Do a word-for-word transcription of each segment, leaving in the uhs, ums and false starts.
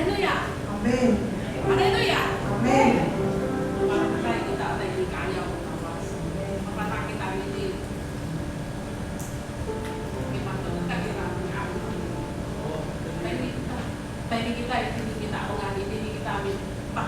Haleluya. Amin. Haleluya. Amin. Mapatay kita, patay kita, ayaw ko kawas. Mapatay kita, ini. Kita, ini kita, ini kita, ini kita, ini kita, ini kita,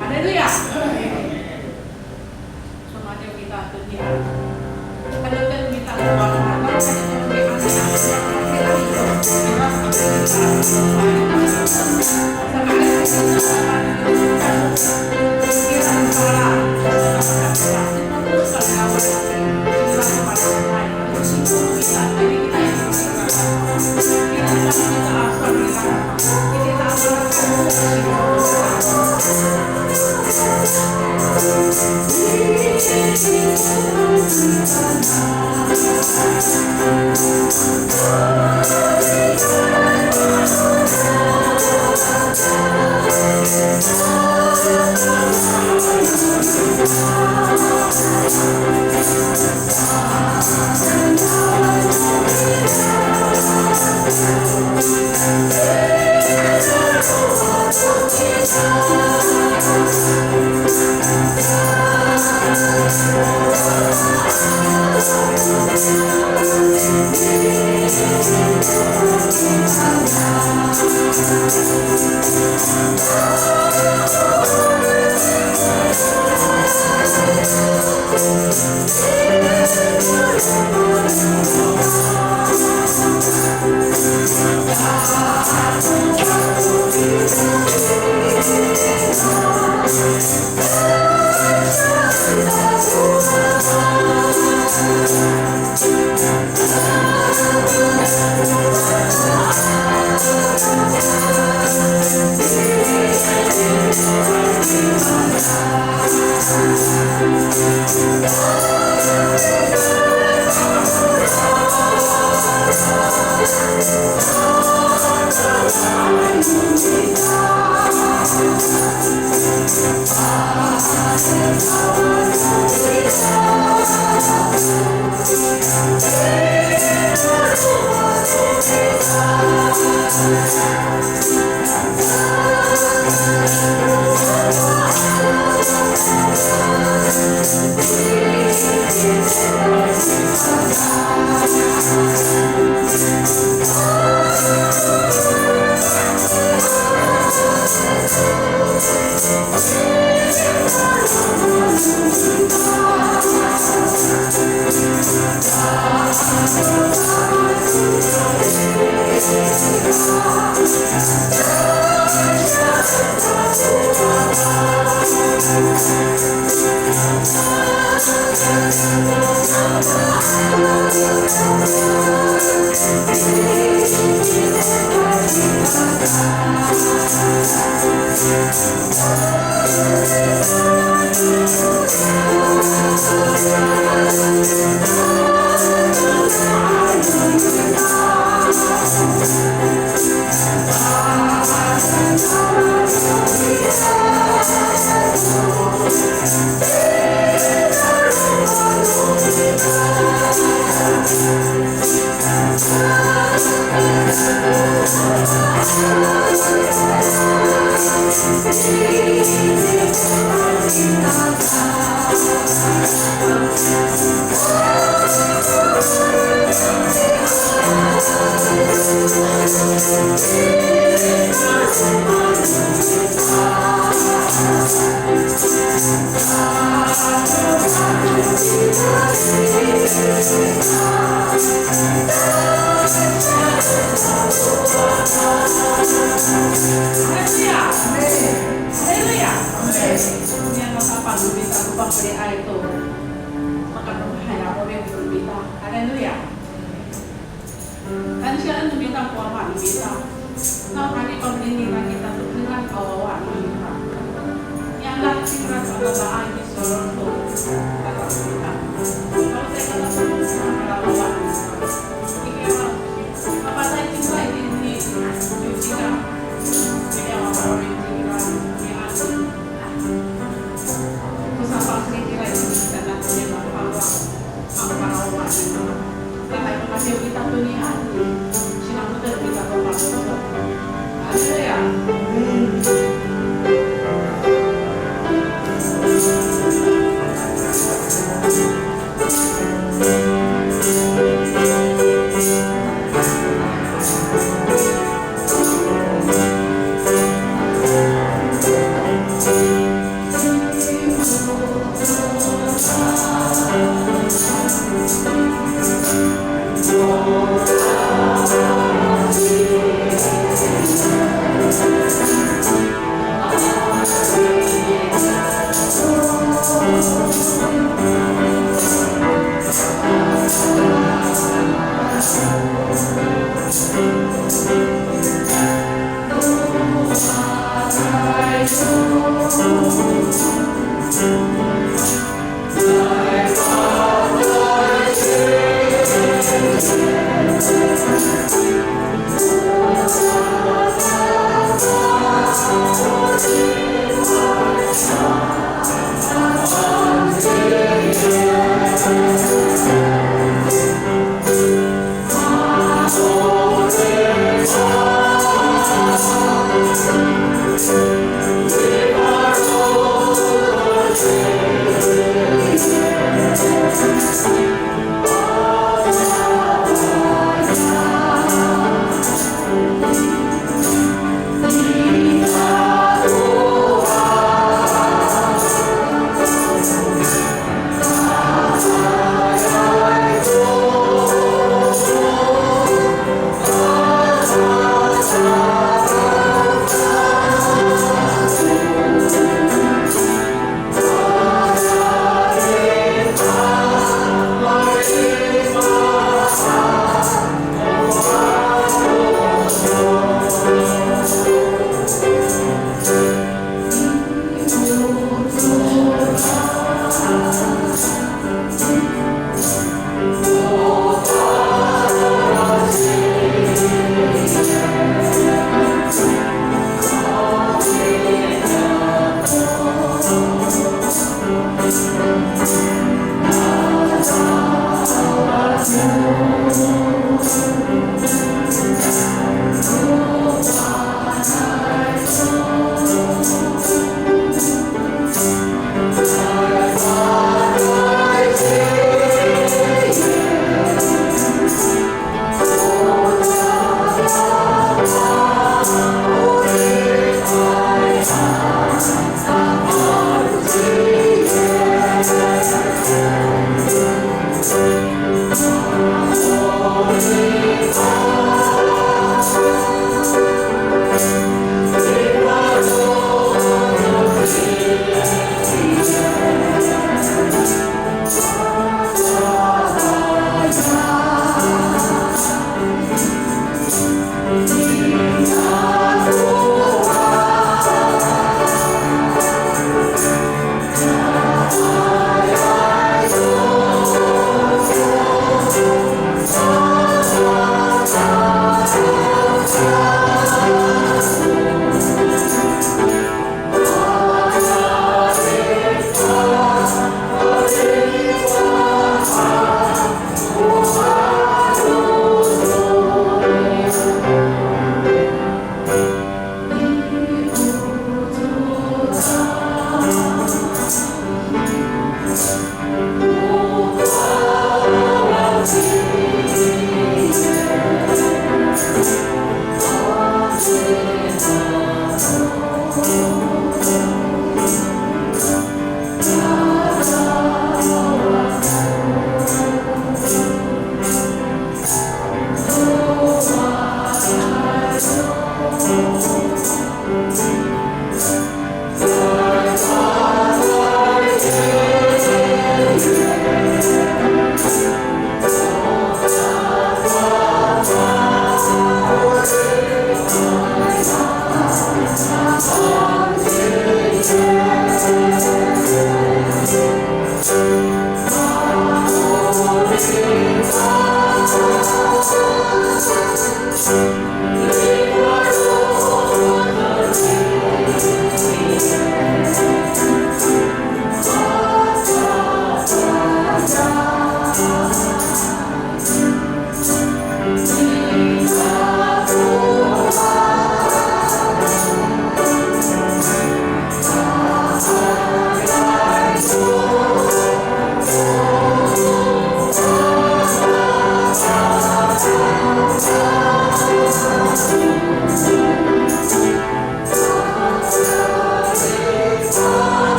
Haleluya. Haleluya. Kansiyaen no mita ko Wama no mita. Nawhani pamainien kita to dengan ko Wama no mita. Niyalah cingra to a baba'ay ni Solomon to. Kata kita. Kalo kita to cingra to a baba'ay ni Solomon. Ika, mapatay cingra ini, cingra. Kaya mapatay cingra, kaya. Ko sapasay cingra ini, kita na cingra, kaya.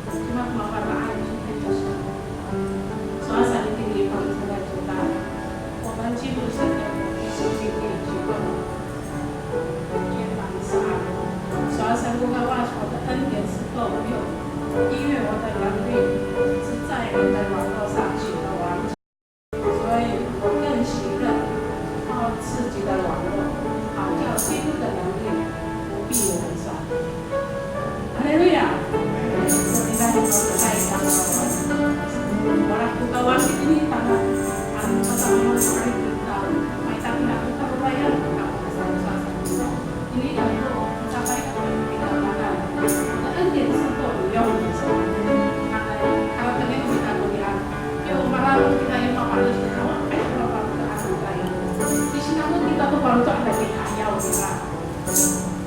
Cima ko mafana'ay kita i Yis. Sowal sa itini i fangcalay codad, 我们进入神的基督里以后，肩膀上，sowal sa ko Kawas, 我的恩典是够用，因为我的能力是在你的软弱上显得完全。所以我更喜乐靠自己的软弱，好叫基督的能力不必我们受。哈利路亚！Kita i Kawas, ora ko Kawas itini tana, ano, pasama no Kawas kita, maitang kita ko karorayan, kita ko kasama sa Ini yang ko, sa pay ko kita tana, 我的恩典是够你用的。Ano, harateng kita ko niyam, yo mararom kita yo mapales kita, wa, ay, mapales kita, ano, tayo. Di sinangot kita to faloco' a dadikayaw kita.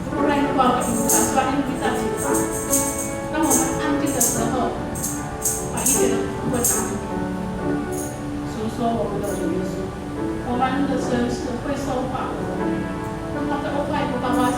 Tororay no Kawas kita, sowal no mita cita. 当我们安静的时候，把一切的困难诉说我们的主耶稣。我们的神是会说话的神。Mapaca'of ko Kawas,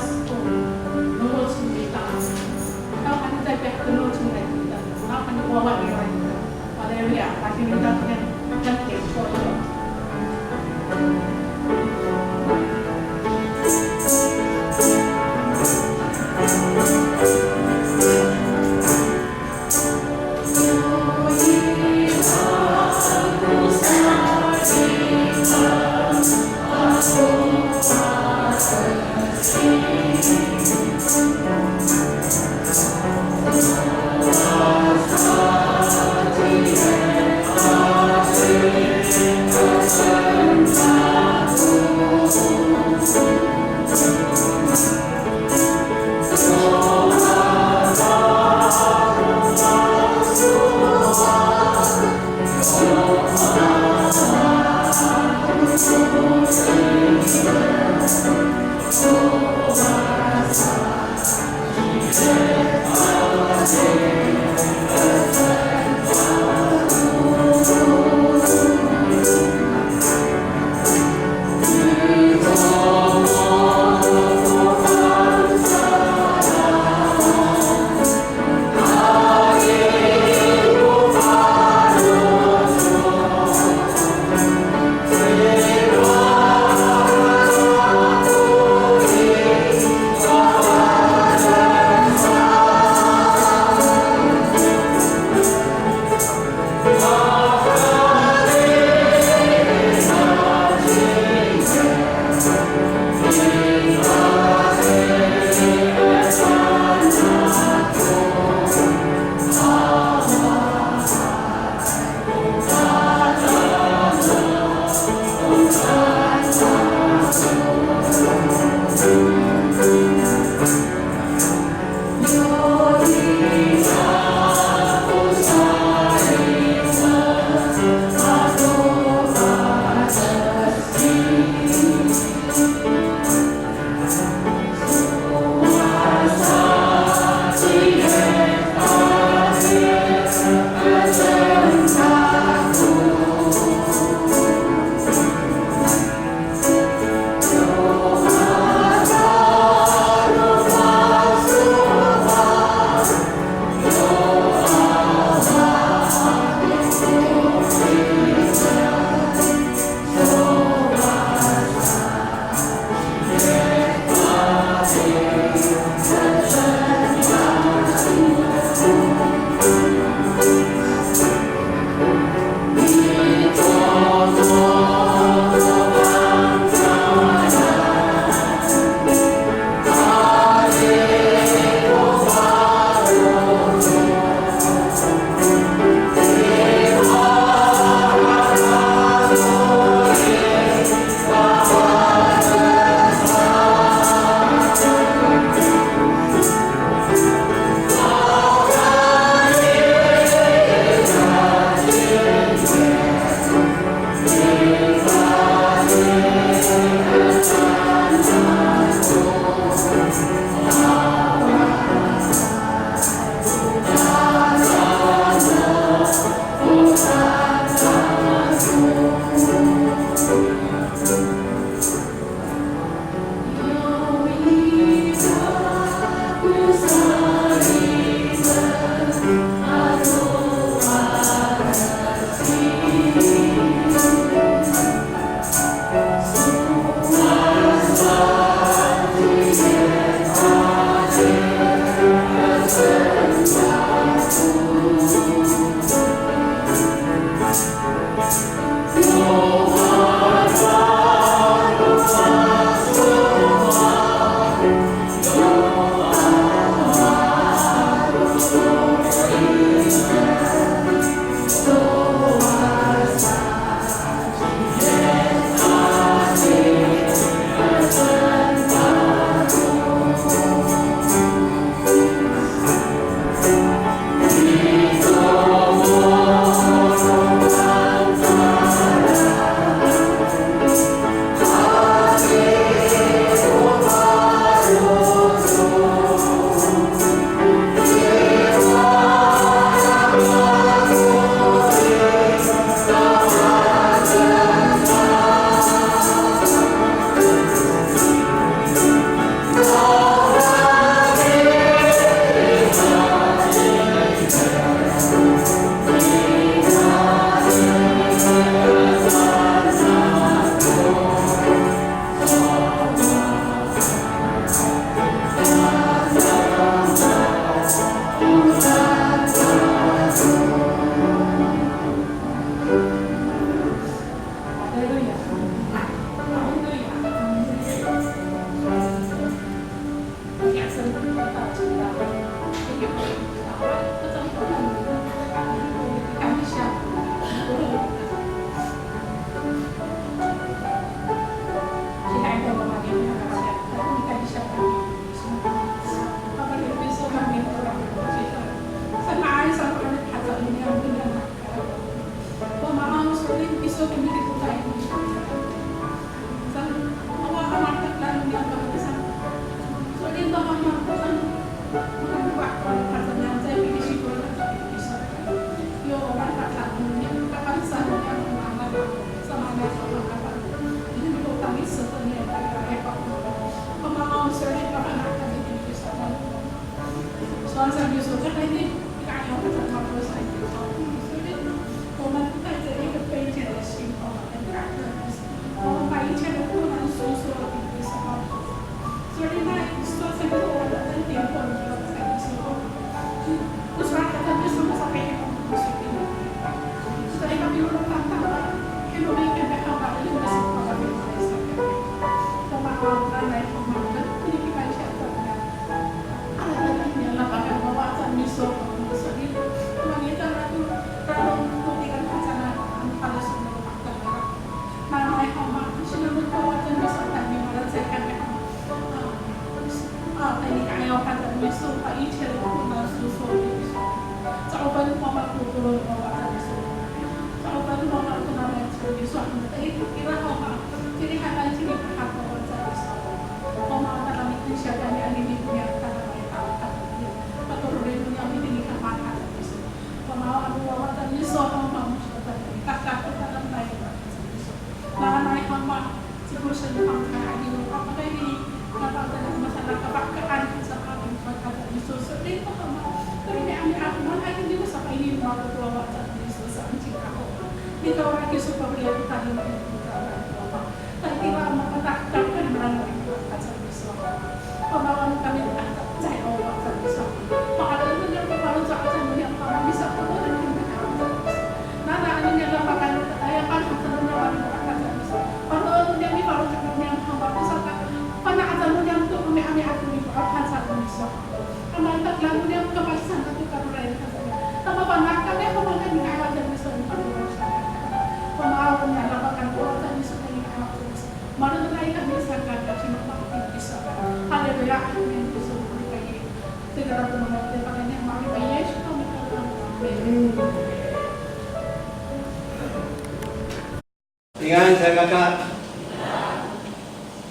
Ringan sa kaka.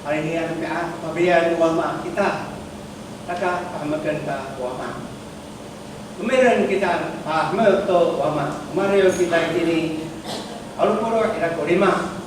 Hari ini ano pia, pafelien no wama kita. Kaka, pahemeken ta wama. Emiren kita pahemek to wama. Mariw kita itini. Alo polo' ira ko lima.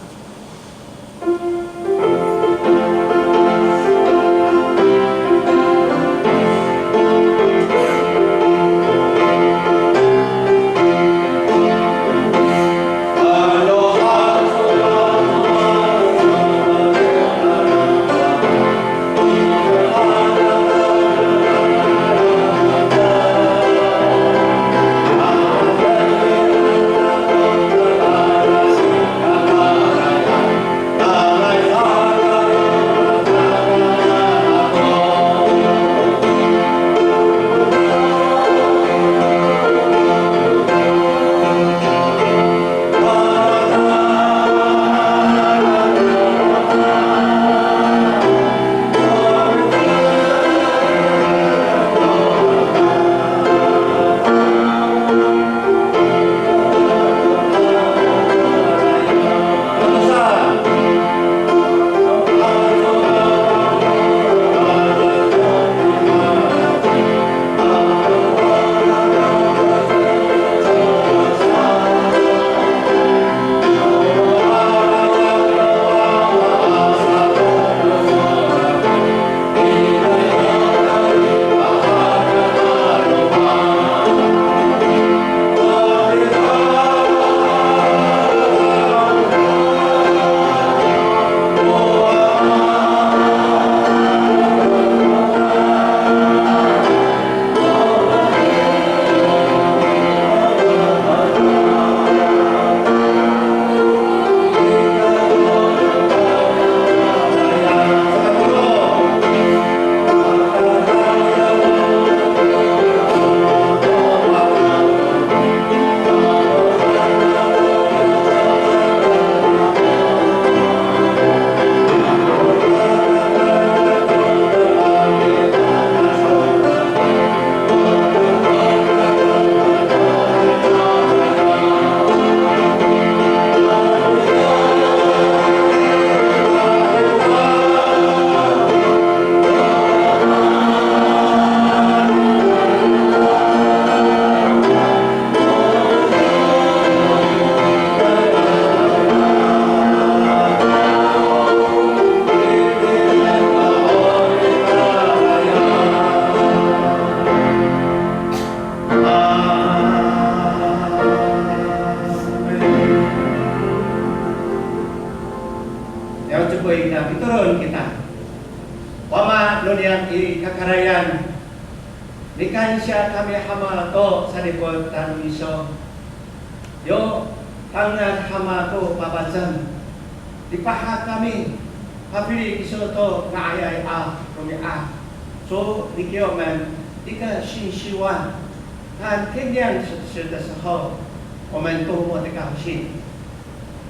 Karayan, mikansiya kami Hama to salipot tano miso. Yo, tangasa Hama to papacem. Lipahak kami, pafeli kiso to nga'ayay a romi'ad. 主，你给我们一个信息望，看天亮时的时候，我们多么的高兴。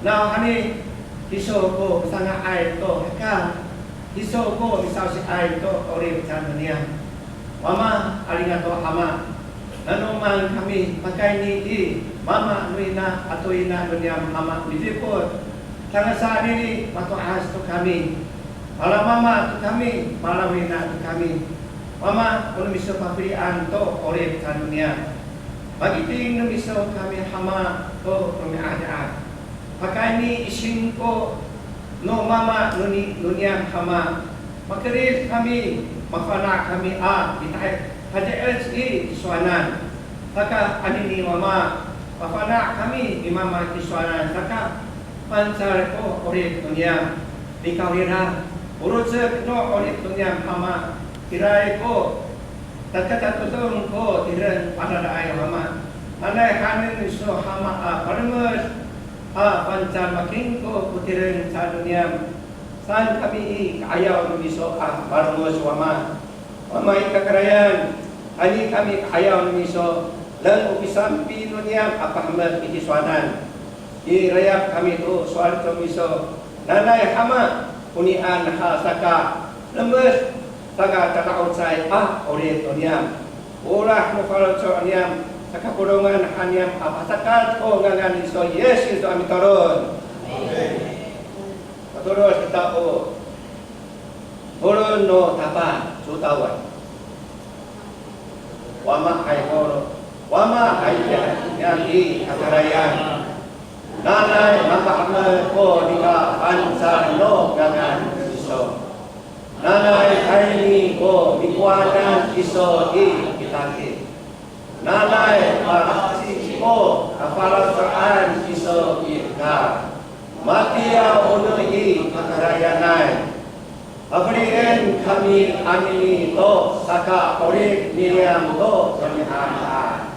Nawhani, kiso ko sanga'ay to hekal, kiso ko misa'osiay to 'orip cangra niyam. Wama, arigato Hama. Nanoman kami pakayni i mama no ina ato ina no niyam Hama midipot. Tangasa anini mato'as to kami. Malamama to kami, malawina to kami. Wama, o no miso pafelian to 'orip cangra niyam. Magiting no miso kami Hama to romi'ami'ad. Pakayni i singko no mama no ni, no niyam Hama. Makerid kami, mafana' kami a mitahay, hadi'ec i tisowanan. Saka anini Wama, mafana' kami i mama tisowanan, saka fangcal ko 'orip no niyam. Nikawrira, o rocek no 'orip no niyam Hama, iray ko, tadkadakotong ko tireng adadaay Wama. Nanay hanen iso Hama a palemed, a fangcal makingko ko tireng cangra niyam. Saan kami i ka'ayaw no miso a marengos Wama. Wama i kakarayan, ani kami ka'ayaw no miso, deng o pisampi no niyam a pahemek i tisowanan. I rayap kami to sowal to miso, nanay Hama, onian ha saka, lemed, saka tada'ocay a 'orip no niyam. Olah no faloco' niyam, saka polongan han niyam a pasakat ko ngangan iso Yis Kristo a mitolon. Amin. Patodos kita o polong no Tapang, Cotawan. Wama hay ko, Wama hay niyam i kakarayan. Nanay mapahemek ko nika fangcal no ngangan iso. Nanay tayni ko mikowanan iso i kitakit. Nanay malaheci ko kafaloco'an iso i hekal. Matiya o no i kakarayanay. Pafelien kami anini to saka'orip niyam to romi'ami'ad.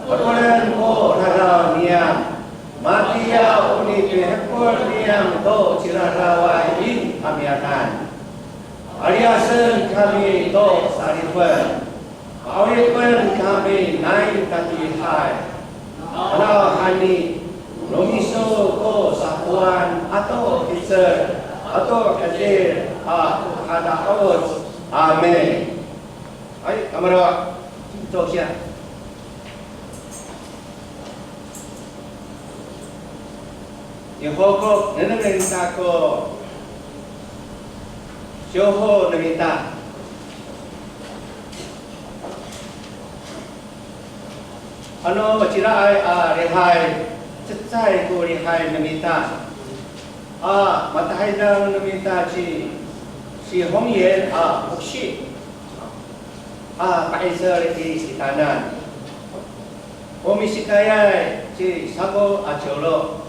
Hekolen ko raraw niyam. Matiya o nipihekol niyam to ciraraway i kamiyanan. Paliyasen kami to salifet. Pa'oripen kami nai tatiihay. Nawhani, no miso ko sakowan ato 'icel ato 'edil a kada'oc. Amin. Hay, kamaro'. 坐下。 Nihokok nengneng ita ko siyoho no mita. Ano, ciraay a lihay, cecay ko lihay no mita. A matahidang no mita ci, ci Hongyen a foksi. A pa'icel i kitanan. O misikayay ci Sako a Ciwlo.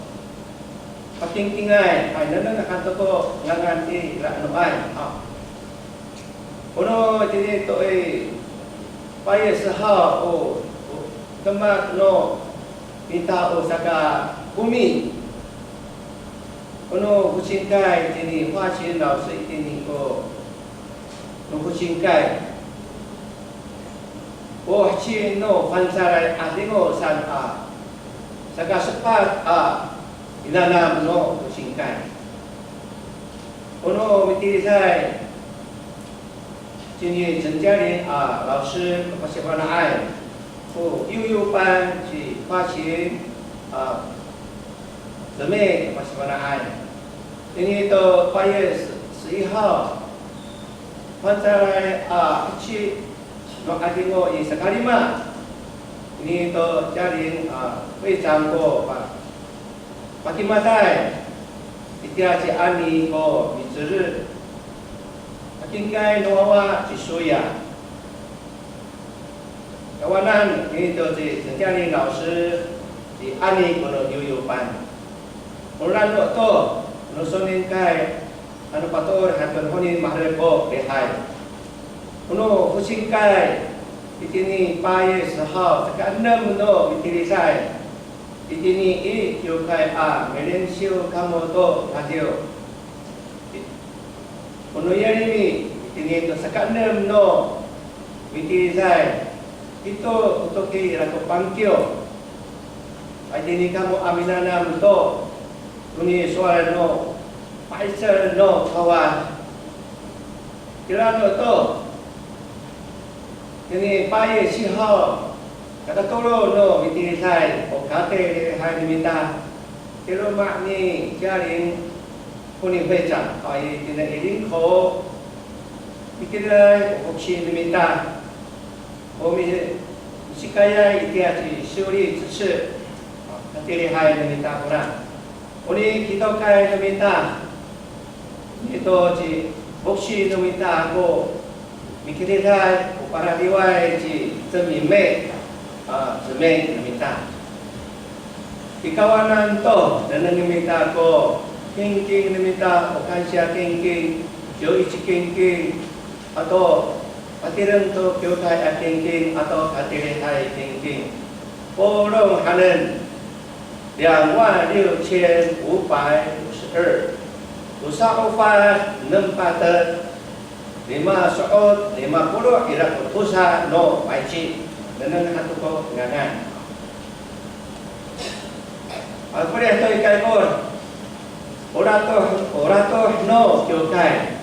Patingtingay, hay, nengneng han to ko ngangan i ranoay. A. Kono itini to i, payes haw o, o, demak no mita o saka komi. Kono focingkay itini, 花旗老师 itini ko no focingkay. O heci no Fangcalay a 'Adingo saan a, saka sepat a minanam no focingkay. Kono mitiliday, cini 陈嘉玲 a 老师 kapasifana'ay, ko 幼幼班 ci 花旗 a 姊妹 kapasifana'ay. Ini to 八月十一号, Fangcalay a heci no 'Adingo i sakalima. Ini to 嘉玲 a 会长 ko pa, pakimaday, itiya ci Ani ko micered. Pakingkay no wawa ci Soya. Tawanan, ini to ci 陈嘉玲老师, ci Ani kono 幼幼班. O lano' to, no soningkay, ano patoor han to honi maherek ko lihay. Kono fokingkay, itini 八月十号, saka enem no mitiliday, itini i kiwkay a milinsiw kamo to radiw. Kono Yalimi, itini to saka enem no mitiliday, pito to toki ira ko pangkiw. Itini kamo a minanam to, toni sowal no pa'icel no Kawas. Kirano to, itini 八月七号, saka tolo no mitiliday, o katay lihay no mita. Kiroma ni 嘉玲 koni 会长, a, itini i Lingko, itini o foksi no mita. O mi, misikayay itiya ci 秀丽执事, a, katay lihay no mita kora. Oni kitokay no mita, ito ci foksi no mita ko mikiliday, o paradiway ci 曾明妹, a, 姊妹 no mita. I kawanan to, nengneng no mita ko kingking no mita, o kansiya kingking, ciwici kingking, ato patireng to kiwkay a kingking, ato katilihay kingking. Polong hanen, 两万六千五百五十二. Tosa ofad enem patet, lima so'ot lima polo' ira ko tosa no payci. Nengneng han to ko ngangan. A, folih to i kaikor. O ratoh, o ratoh no kiwkay.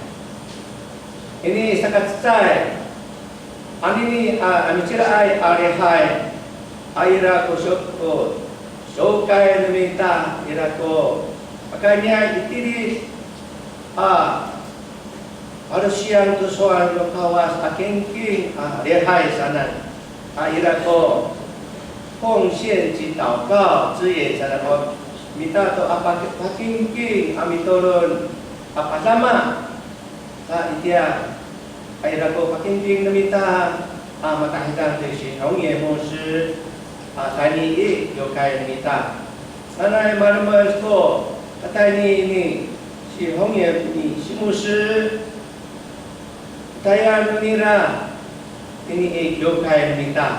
Ini saka cecay. Anini a, a miciraay a lihay, a ira ko so, ko sokay no mita, ira ko pakayniay i tilid a palosiyang to sowal no Kawas a kingking a lihay sanan, a ira ko 奉献及祷告之眼 sanan ko mita to a pak-, pakingking a mitolon a padama. Sa itiya, a ira ko pakingking no mita, a, matahidang to i si Hongye 牧师, a, tayni i kiwkay no mita. Nanay malemed ko katayni ni si Hongye ni si 牧师, tayal no nira, itini i kiwkay no mita.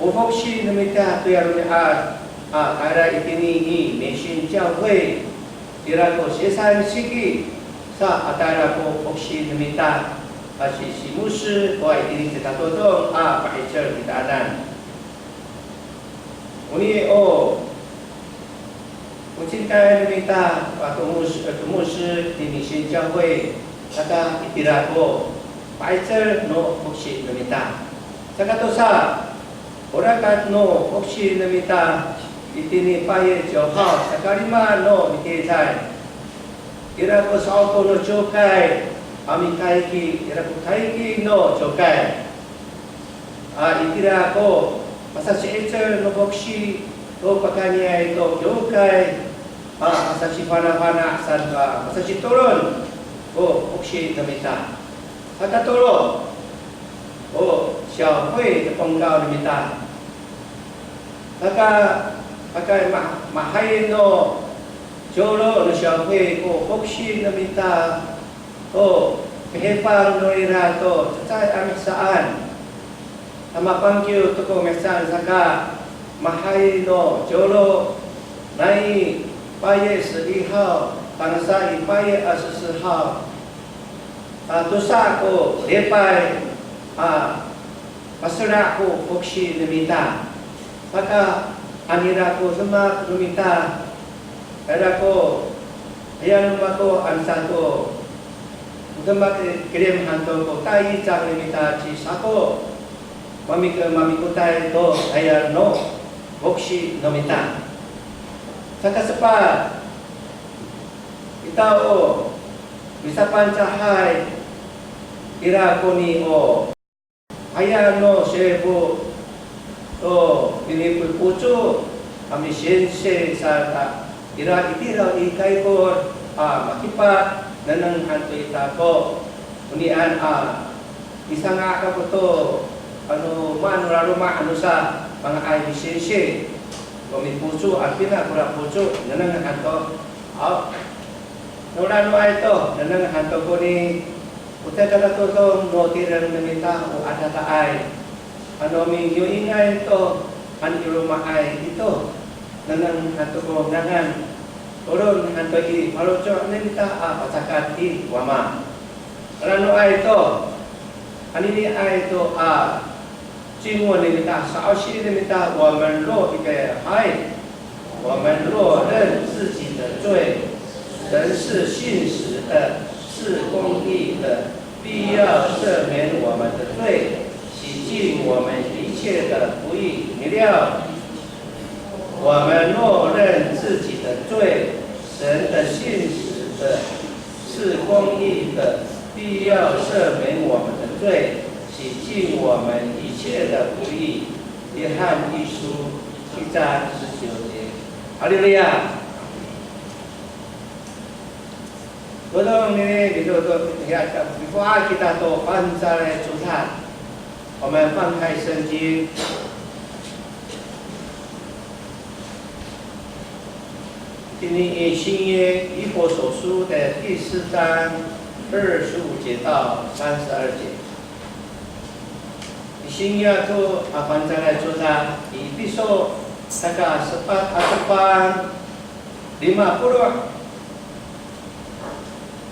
O foksi no mita to ya romi'ad, a, tayra itini i Mission 教会, ira ko sisan siki, sa a tayra ko foksi no mita, a si, si 牧师, ko itini kita todong, a, pa'icel kitaanan. Oni o, o cingkay no mita, a, to 牧师, a, to 牧师 ni Mission 教会, saka itira ko pa'icel no foksi no mita. Saka tosa, o rakat no foksi no mita, itini 八月九号, saka lima no mitiliday. Ira ko sa'opo no kiwkay, a mikaiki, ira ko kaiki no kiwkay. A, itira ko pasasi'icel no foksi to pakayniay to kiwkay, a, pasasifanafana saan, a, pasasitolon ko foksi no mita. Saka tolo, o 小会 to pongkaw no mita. Saka, saka ma-, mahaen no ciwlo no 小会 ko foksi no mita to pihipang no ira to cecay a mihecaan. Sa mapangkiw to ko mihecaan saka mahaen no ciwlo nai 八月十一号, tangasa i 八月二十四号. A, tosa ko lipay, a, pasela' ko foksi no mita. Saka, anira ko demak no mita. Ira ko, aya no mako ansa to, o demak kilim han to ko 大义长 no mita ci Sako. Mamik-, mamikotay to tayal no foksi no mita. Saka sepat, ita o misaPangcahay, ira koni o, aya no sifo to pinipoco' a misinsi sa ta, ira itira i kaikor a makipat, nengneng han to ita ko onian a misanga' kako to, ano, maan no laloma' ano sa manga'ay misinsi. Ko mipoco' a pina kora poco', nengneng han to. Aw. Nora no ay to, nengneng han to koni O caay ka tatodong no tireng no mita o adadaay, ano mingiyoingay to han i loma'ay ito, nengneng han to ko ngangan, tolon han to i faloco' no mita a pacakat i Wama. Ano ay to, aniniay to a 经文 里面大，小心里面大，我们若预备，嗨，我们若认自己的罪，神是信实的，是公义的，必要赦免我们的罪，洗净我们一切的不义。你料，我们若认自己的罪，神的信实的，是公义的，必要赦免我们的罪，洗净我们一切的不义。约翰一书一章十九节。哈利路亚！Todong nini, mitodo, ya, mifohat kita to Fangcalay Codad. 我们翻开圣经，今天以新约以弗所书的第四章二十五节到三十二节。I Siniya to a Fangcalay Codad, i Episo saka sepat a sepat, lima polo'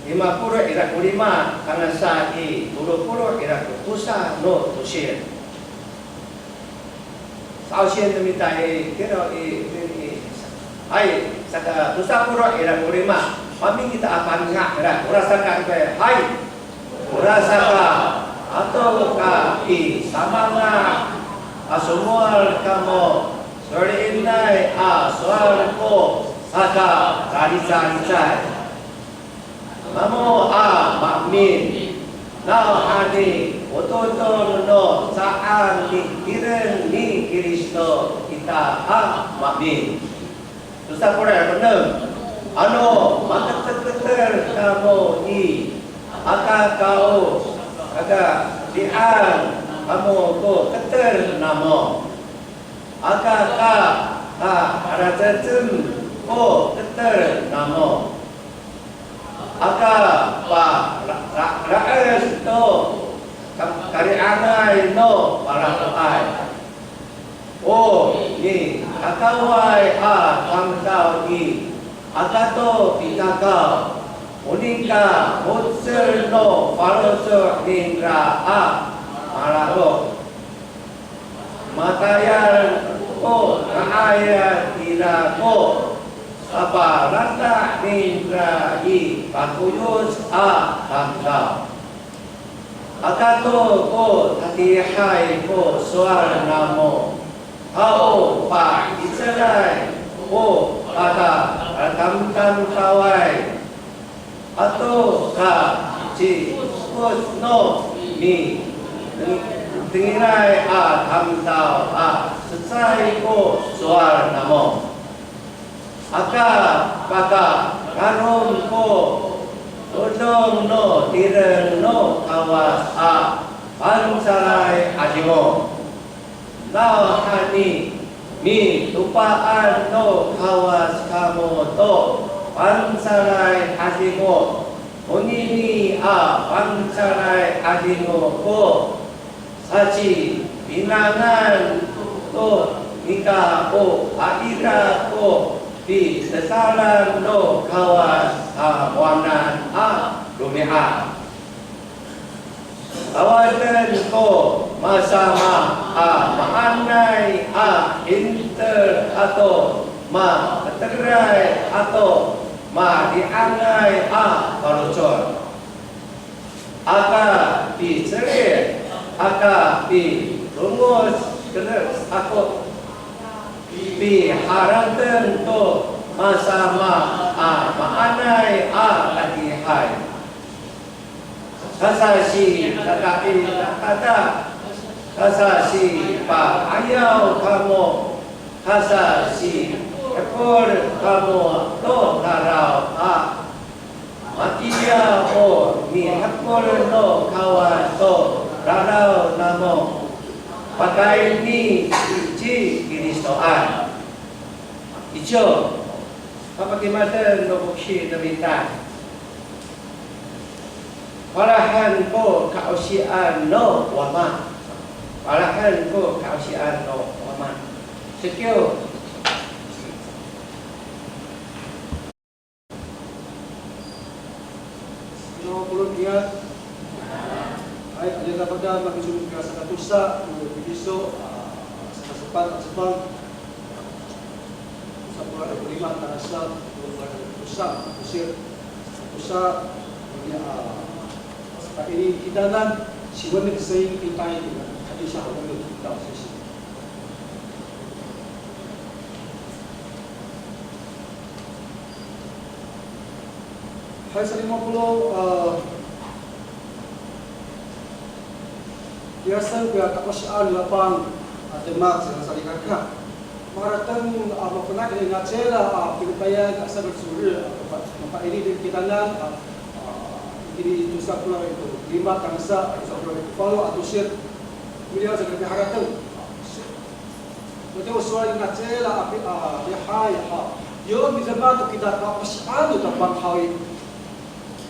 lima polo' ira ko lima, tangasa i tolo polo' ira ko tosa no tosil. Sa'osien no mita i, kira i, i, i, ay, saka tosa polo' ira ko lima. Mamin kita a panga' ira, orasaka ita, hay. Orasaka, ato ka i samanga a somowal kamo, so'elinay a sowal ko sakakalicalicay. Namo a maemin, nawhani o todong no saan ni tireng ni Kristo kita a maemin. Tosa polo' ira ko enem, ano maketerketer kamo i, aka kao, aka li'ang kamo ko keter namo. Aka ka, ka, halacecem ko keter namo. Aka pa, la, la, la'es to, ka, kari'angay no palafoay. O nikakaway a tamdaw i, aka to pikakaw, o nika mo^cel no faloco' ningra a malalok. Matayal ko nga'ayay ira ko sapalanta' ningra i pakoyoc a tamdaw. Aka to ko tatiihay ko sowal namo, aw pa'icelay ko patatamtamdaway. Ato ka cifokod no mitengilay a tamdaw a cecay ko sowal namo. Aka pakakarom ko todong no tireng no Kawas a Fangcalay Adingo. Nawhani mitopaan no Kawas kamo to Fangcalay Adingo, onini a Fangcalay Adingo ko sacipinangan to nika o a ira ko pisesalan no Kawas a moanan a romi'ad. Sawaden ko masama a maanay a inter ato maketeray ato mali'angay a faloco'. Aka picelir, aka pilongoc keler ako piharateng to masama a maanay a adihay. Kasasitata'i, tata, kasasipa'ayaw kamo, kasasihekol kamo to raraw a matiya o mihekol no Kawas to raraw namo. Pakayni ci Kristoan. Ico, papatimaten no foki no mita. Palahen ko ka'osian no Wama. Palahen ko ka'osian no Wama. Sekiw. Sino polong kiya? Hay, ano ita pata makiso' kiya sakatosa ko episo, a, sakasepat a cefang. Tosa polo' ira ko lima tangasa tolo polo' ira ko tosa, a, tosil. Tosa, ini, a, saka ini kitanan, siwen ni keseing kita ini, hadis a, siwen ni kita, sisi. Hay, salimo polo', a, Liyasen koya ka'osian no Tapang a demak saan salikaka. Maharateng, a, mafana' i nacila, a, pinokayan a salikaka, a, mapa-, mapaini to kitanan, a, a, itini i tosa polo' ira ko lima tangasa, a, tosa polo' ira ko falo a tosil. Miliyaw sa ko piharateng. Matiya o sowal i nacila a pi-, a, lihay, ha. Yo midemak to kita ka'osian no Tapang haw i.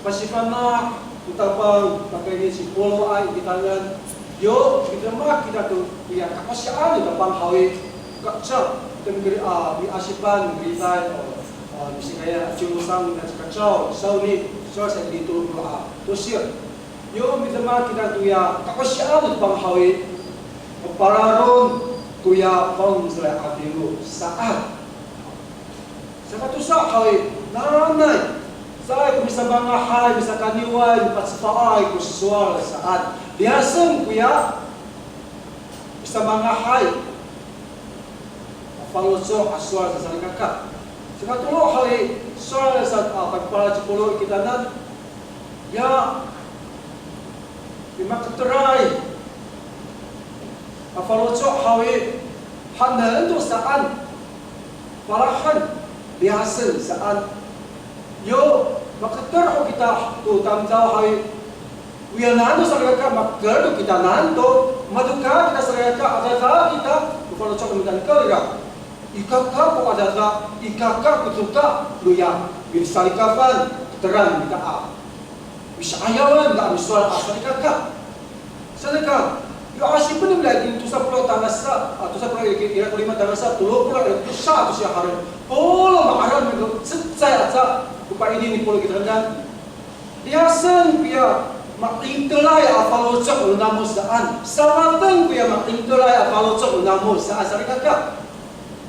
Pasifana' to Tapang, pakayni sipoloay kitanan. Yo midemak kita to koya ka'osian no Tapang haw i. Kaca, tengkeri a, miasipan, miritay, o, a, misikaya, a, ciwlosan, na cikacaw, sawni, sowal sa itini tolo polo' a tosil. Yo midemak kita toya ka'osian no Tapang haw i, mapalaron koya fangcalay a tiro saan. Sakatosa haw i, nanay, caay ko misamangahay, misakaniway, mipacefaay ko sowal saan. Liyasen koya misamangahay a faloco' a sowal sa salikaka. Sakatolo haw i, sowal sa, a, pakipalal ci Polo i kitanan. Ya mimaketeray a faloco' haw i, haenen to saan, palahen, liyasen saan. Yo maketer ho kita to tamdaw haw i, oyanan to salikaka, maketer to kitanan to, matoka kita salikaka, adada kita to faloco' no mita nikawrira. Ikaka ko adada, ikaka ko toka, noya misalikafan, keteran kita a misa'ayawan, a misowal a salikaka. Salikaka, yo asipen nira i tosa polo' tangasa, a, tosa polo' ira ko lima tangasa, tolo polo' ira ko tosa, tosa hari. Polo' ma'araw no cecay aca ko paini ni Polo kitanan. Liyasen koya ma'intelay a faloco' no namo saan. Sawaten koya ma'intelay a faloco' no namo saan salikaka.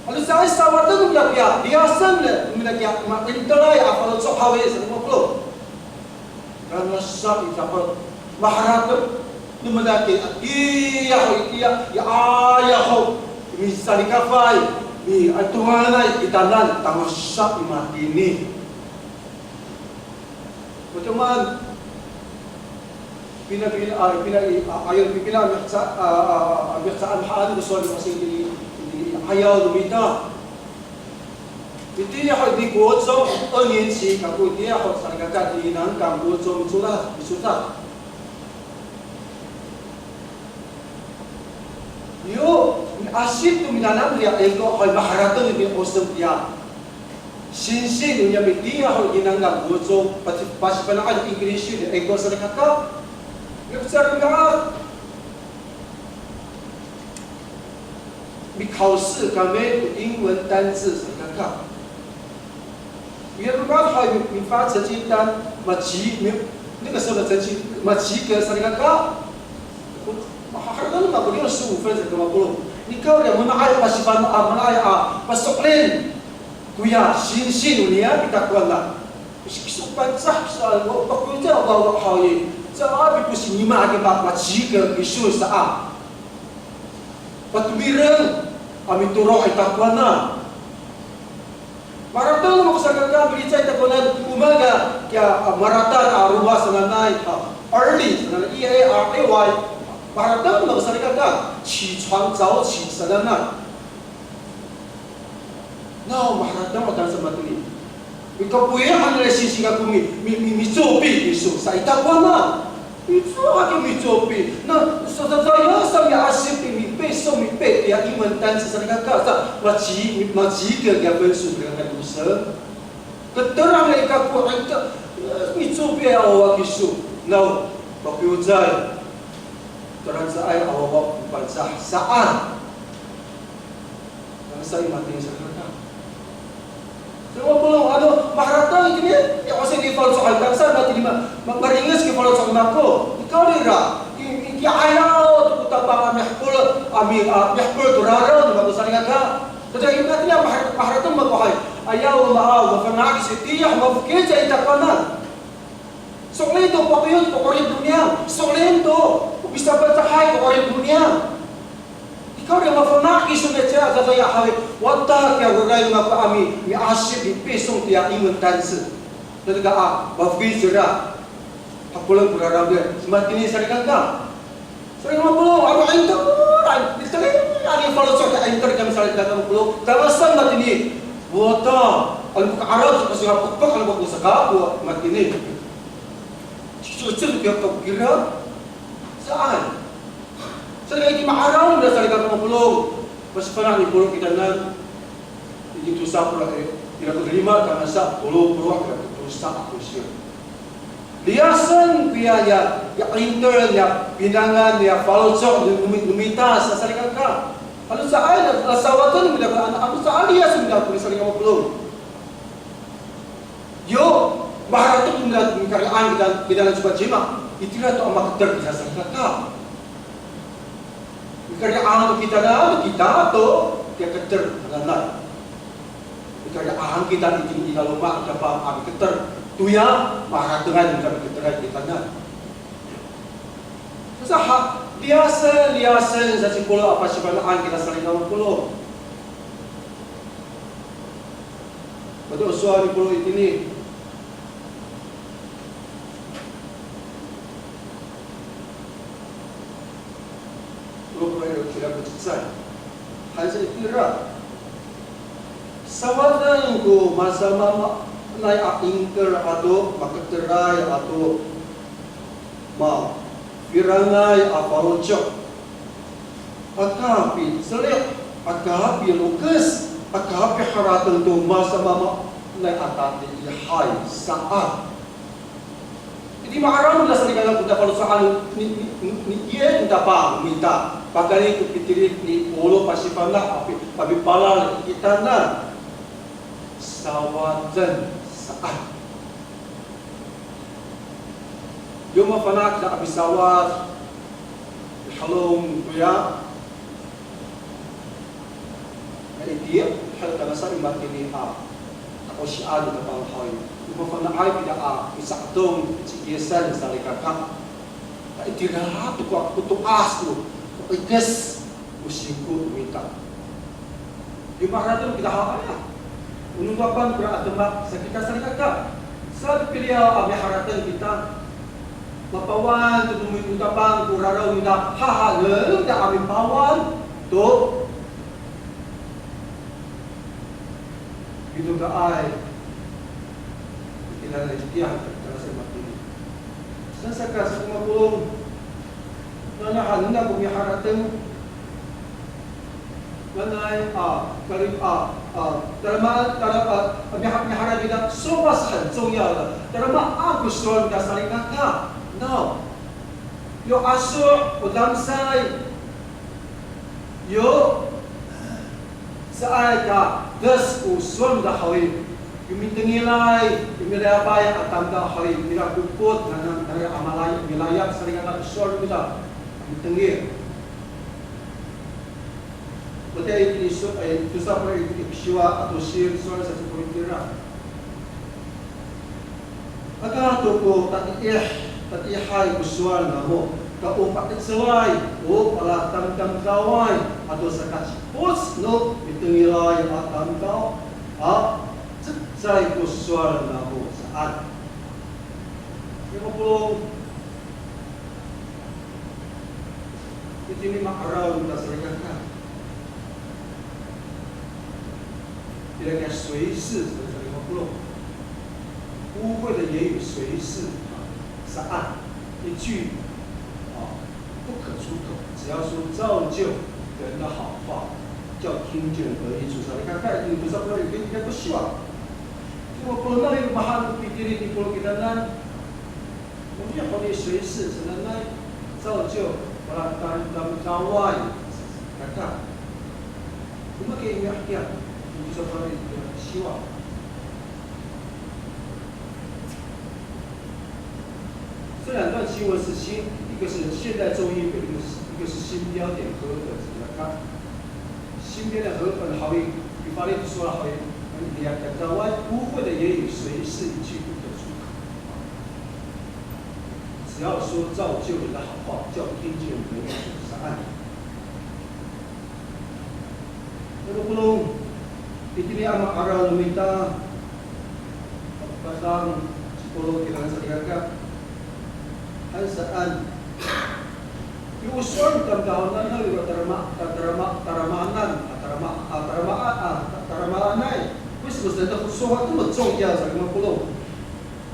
Ano caay sawaten no mita koya, liyasen no mita koya ma'intelay a faloco' haw i, sa ko mapolong. Tangasa i, tapang maharateng no mita koya, itiya ho, itiya, i 'ayaw ho misalikafay, mi'atowanay kitanan, tangasa i matini. Matoman, pina, pina, a, pina, i, a, ayon pipina a miheca, a, a, a, mihecaan han ko sowal no Pasifana' i, i, i 'ayaw no mita. Itiya ho i 国中二年级 kako, itiya ho salikaka i Nangkang 国中 micodad, micodad. Yo miasip to minanam nira Eko haw i, maharateng i, mi'osem tiya singsi no niyam itiya ho i Nangkang 国中, pati, pasifana'an English ni Eko salikaka. Yo, ko cecay a romi'ad, mi考试 kami to 英文单字 salikaka. Yo romi'ad haw i, mi, mifa 成绩单, maci, mi, 那个时候的成绩, maci ka salikaka. Mahaen no mako 六十五分 sa ko mapolong. Nikawrira, mana'ay a pasifana'an, mana'ay a paso'elin koya singsi no niyam i takowanan. Kiso Pangcah, kiso, a, wa, wa, kiso, wa, wa, haw i, caay ko sinima a ki, ma, maci ka kiso saan. Patomireng a mitoro' i takowanan. Maharateng no mako salikaka, milicay i takowanan, o maan kiya, a, maratad a roma sananay, a, early sananay, E A R L Y. Maharateng no mako salikaka, 起床早起 sananay. Naw maharateng o tangasa matini. Mikapoyi' han nira singsi kako mi, mi, mi, micopi kiso sa i takowanan. Icowa ki micopi. Na, sa, sa, sa, ya sa miasip i, mipeso, mipe, ya 英文单词 salikaka sa, maci, mi, maci ka kiya 分数 salikaka, 五十. Keter han nira i kako, ay ka, micopi a wawa kiso. Naw, pakiwcay, tora caay a wawa ko Pangcah saan. Tangasa i matini salikaka. Salikaka polong, ano, maharateng itini, ya, o saan i faloco' a, tangasa matini ma, ma, maringes ko faloco' mako. Nikawrira, i, i, ki'ayaw to ko Tapang a mihepol, a mi, a, mihepol to raraw no mako salikaka. Tada i matini a mahar-, maharateng mako hay. Ayaw, maaw, mafana' kiso itiya, mafokil i takowanan. So'elin to pakoyot ko 'orip no niyam. So'elin to o pisaPangcahay ko 'orip no niyam. Nikawrira mafana' kiso niyam a dadaya haw i, wata kiya roray no mako a mi, miasip, mipisong tiya 英文单词. Tada ka a, mafokil cira. Hapolen ko raraw nira, matini salikaka. Salikaka polong, ano 'inter, ano, itini, ano faloco' ko 'inter kami salikaka polong, tangasa matini. Wata, ano ko ka'araw, so kasingapekpek, ano ko saka, ko matini. Cicicil, kira, kira. Saan. Salikaka itini ma'araw, salikaka polong. Pasifana' ni polong kitanan. Itini tosa polo' i, ira ko lima tangasa tolo polo' ira ko tosa a tosir. Liyasen koya ya, ya 'inter, ya pinangan, ya faloco' no, no, no mita sa salikaka. Ano caay, a, sawaten no mita ko anak, ano caay liyasen no mita ko salikaka polong. Yo, maharateng no mita, mikari'ang kita, kita na cowa cima. Itira to a maketer kita salikaka. Mikari'ang to kita na, kita to, kiya keter hananay. Mikari'ang kita itini i laloma' kita pa a miketer. Toya, maharatengan kita miketeray kita na. Sa ha, liyasen, liyasen sa ci Polo a pasifana'an kita salikaka polong. Mato sowal ni Polo itini. Lo ko ira ko cecay. Hay sa itira. Sawaden ko masamaamaanay a 'inter ato maketeray ato mafirangay a faloco'. Aka picelik, aka pilokes, aka piharateng to masamaamaanay a tatiihay saan. Itini ma'araw no mita salikaka ko faloco'an ni, ni, ni, ni Yis no Tapang no mita. Pakayni ko pitiri ni Polo pasifana' a pi, a pipalal kitanan. Sawaden saan. Yo mafana' kita a pisawad, mihalong toya. Na itiya, hay tangasa i matini a, takosian kita panghaw i. Yo mafana'ay kita a, misa'etong ci Yisan salikaka. Na itira to ko, ko to'as to, ko 'ikes, ko singko no mita. Yo maharateng kita haw a. O no Tapang kora a demak sa kita salikaka. Sapiliyaw a miharateng kita. Mapawan to no mita, no Tapang ko raraw nira, hahaenen nira a mipawan to. Pitokaay. Itiya, itiya, tangasa matini. Saka sa ko mapolong. Nanahanen ako miharateng. Nanay, a, kali, a, a, tadama, tadama, a, miha, miharateng kita, so was 很重要的. Tadamaan ko sowal kita salikaka. No. Yo aso', o damsay. Yo, caay ka, des ko sowal kita haw i. Yo mitengilay, yo milayapay a tamdaw haw i. Ira ko kot, nanay, nanay a malay, milayap, salikaka ko sowal kita. Mitengil. Matiya itini so, eh, tosa polo' itini ko siwa ato sir, sowal sa sipolo' itira. Aka to ko tatiih, tatiihay ko sowal namo, ka o pakicelay, o palatamdamdaway, ato saka cipoc no mitengilay a tamdaw, a cecay ko sowal namo saan. Yo mapolong, itini ma'araw no mita salikaka. Ira kiya 随式, 误会的言语 随式, a, saan, 一句, a, 不可出口, 只要说造就人的好话，叫听见得益处. Salikaka, itini tosa polo' itini ko siwa. Yo mapolong, nani mahaen ko pitiri ni Polo kitanan. Honi, honi 随时 sananay, 造就 palatamdamdaway, kaka. O maan ko mi'akiya, o miso ko siwa. 这两段经文是新，一个是现代中译本，一个是，一个是新标点和合本，是吧？新标点和合本 haw i, pifalic to sowal haw i, 你要感到 不会的言语，随时一句不可出口。只要说造就人的好话，叫听见人所是爱。 Polong, itini a ma'araw no mita, patang, sipolo' kiran salikaka. Han saan. Yo sowal tamdaw, nanay yo tarama, tarama, taramanan, tarama, tarama, taramaanay. 为什么神的说话这么重要？ Polong.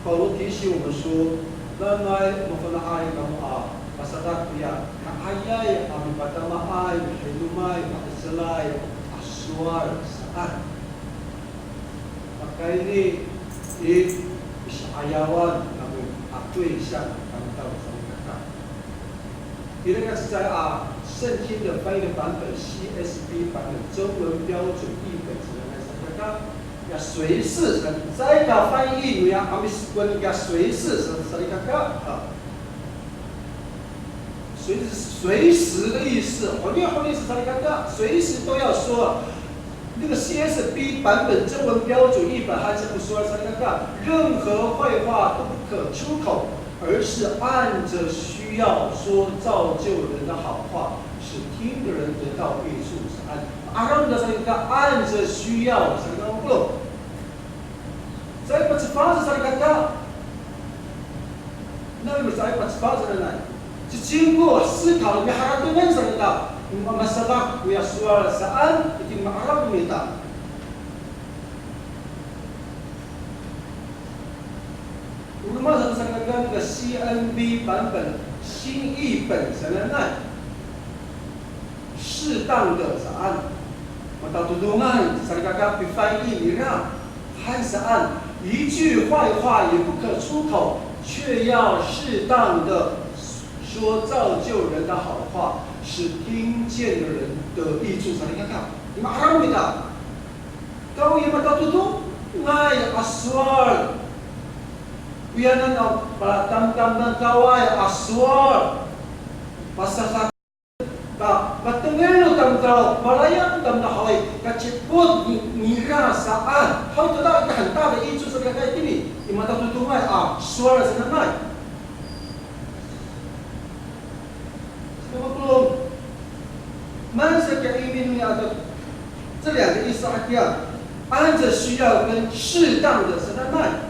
保罗提醒我们说，nanay mafana'ay kamo a pasadak koya nga'ayay a mipatamaay, mihinomay, ma'eselay a sowal saan. Pakayni i, i sa'ayawan kamo a 对象 tamdaw salikaka. Ira ko cecay a 圣经的翻译的版本，C S B 版本，中文标准译本，是不是？ Ya 随时 sa, caay ka 翻译 noya Amis kowani ya 随时 sa, salikaka. 随时，随时的意思，honi honi sa, salikaka, 随时都要说。那个 C S B 版本中文标准译本还是不说 salikaka，任何坏话都不可出口，而是按着需要说造就人的好话，使听的人得到益处。 Sa, 按 Aram da salikaka, 按着需要 salikaka. Caay pacefal salikaka. Nawiro caay pacefal sanay. Ci, 经过思考 miharateng salikaka. Masadak koya sowal saan, itini ma'araw no mita. O roma salikaka, 那个 C N B 版本，新译本 sanay. 适当的 saan. Matatodongay salikaka pifalic nira. Han saan, 一句坏话也不可出口，却要适当的说造就人的好话，使听见的人得益处。 Salikaka, o ma'araw no mita. Kaw ya matatodongay a sowal. Oyanan a palatamdamdaway a sowal. Pasasa Ta, matengil no tamdaw, malayap no tamdaw haw i, kacipot ni, nira saan. Haw i, tada, tada han tada i, 就是 kaka itini i matatodongay a sowal sanay. Saka polong, maan sa kiya imi noni a, 这两个意思 hakiya, 按着需要跟适当的 sanay.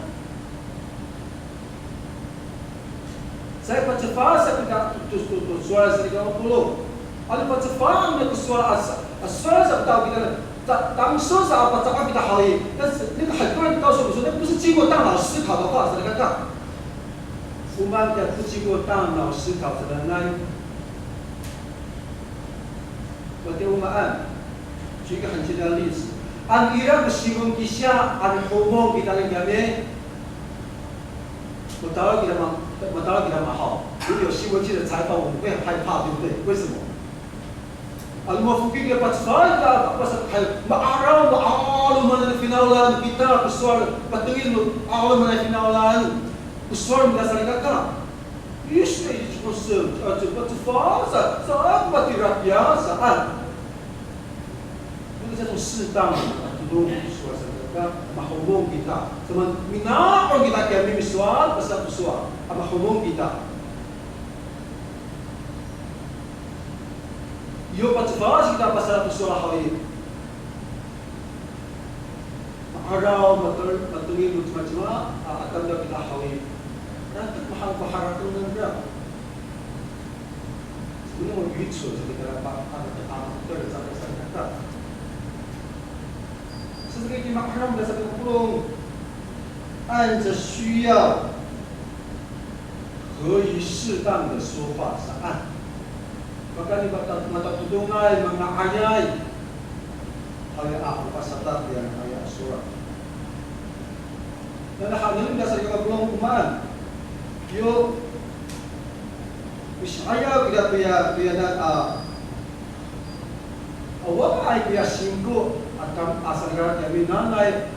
Caay pacefal sa kita to, to, to, to sowal sa kita o polong. Ano pacefal no ko sowal a, a sowal sa kita o kita, ta, 当时 sa a pacefal kita haw i. 但是那个很多人告诉我们说，那不是经过大脑思考的话， salikaka. O maan kiya 不经过大脑思考 sanay. Wati o maan. 举一个很简单的例子。Ano ira ko siwon kisa, ano homong kita niyam i, Matala kita ma, matala kita mahaw. 如果有新闻界的采访，我们会害怕，对不对？为什么？Ano mafokil kita, pacefal kita, pasayra, ma'araw, ma'alomanay finawlan kita ko sowal, patengil no 'alomanay finawlan ko sowal no mita salikaka. Ise, ise ko se, a, pacefal sa, sa, matira kiya saan. 那个叫做适当的，啊，todong, sowal sa kita, mahomong kita. Sama mina'on kita kiya misowal, pasayra ko sowal, a, mahomong kita. Yo pacefal kita pasayra ko sowal haw i. Ma'araw, matel, matengil no cimacima, a, a tamdaw kita haw i. Ratek mahaen ko harateng nangra. 怎么那么愚蠢？这个叫做把，把，把，把，把，把，把，把。是这个地方，让我们在这个不能按着需要，合于适当的说话上岸。Pakayni mata, matatodongay, manga'ayay. Haya a, pasadak ya, haya a sowal. Nanay haenen, mita salikaka, polong, o maan. Yo, Ayaw kita toya, toya na, a, awaay koya singko a tam, a salikaka kiyami, nanay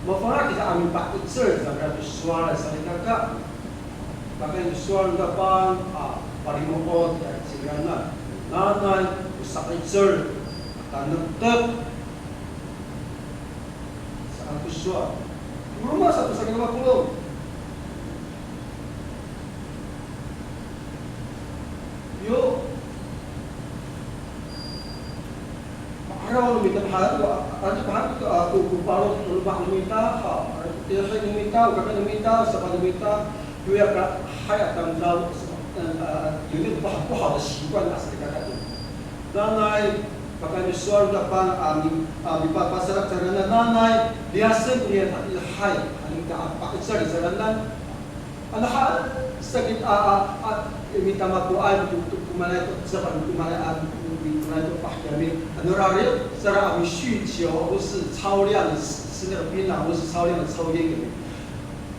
mafana' kita a mipa'icel cangra to sowal salikaka. Pakayni sowal no Tapang a palimo'ot kita i cingraan. Nanay o sa'icel, tanektek, saan ko sowal. Roma sato saan ko mapolong. Yo. Ma'araw no mita, mahaen to, ano to, mahaen to, a, ko, ko paro to loma' no mita, ha, ano to, tihi no mita, o kaka no mita, sapa no mita, yo ya ka, hay a tamdaw, a, a, 有那个不好，不好的习惯 a salikaka to. Nanay, pakayni sowal no Tapang a mi, a, mipa, pasadak cangraan, nanay, liyasen ko niyah a hay, ano mita a pa'icel cangraan. Ano ha, sakit a, a, a, mitama ko ay, to, to, komaenay to, saan ko komaenay a, mitama to pah kiyami. Ano rari', saan a mi 酗酒，或是超量的吃那个槟榔，或是超量的抽烟 kiyami.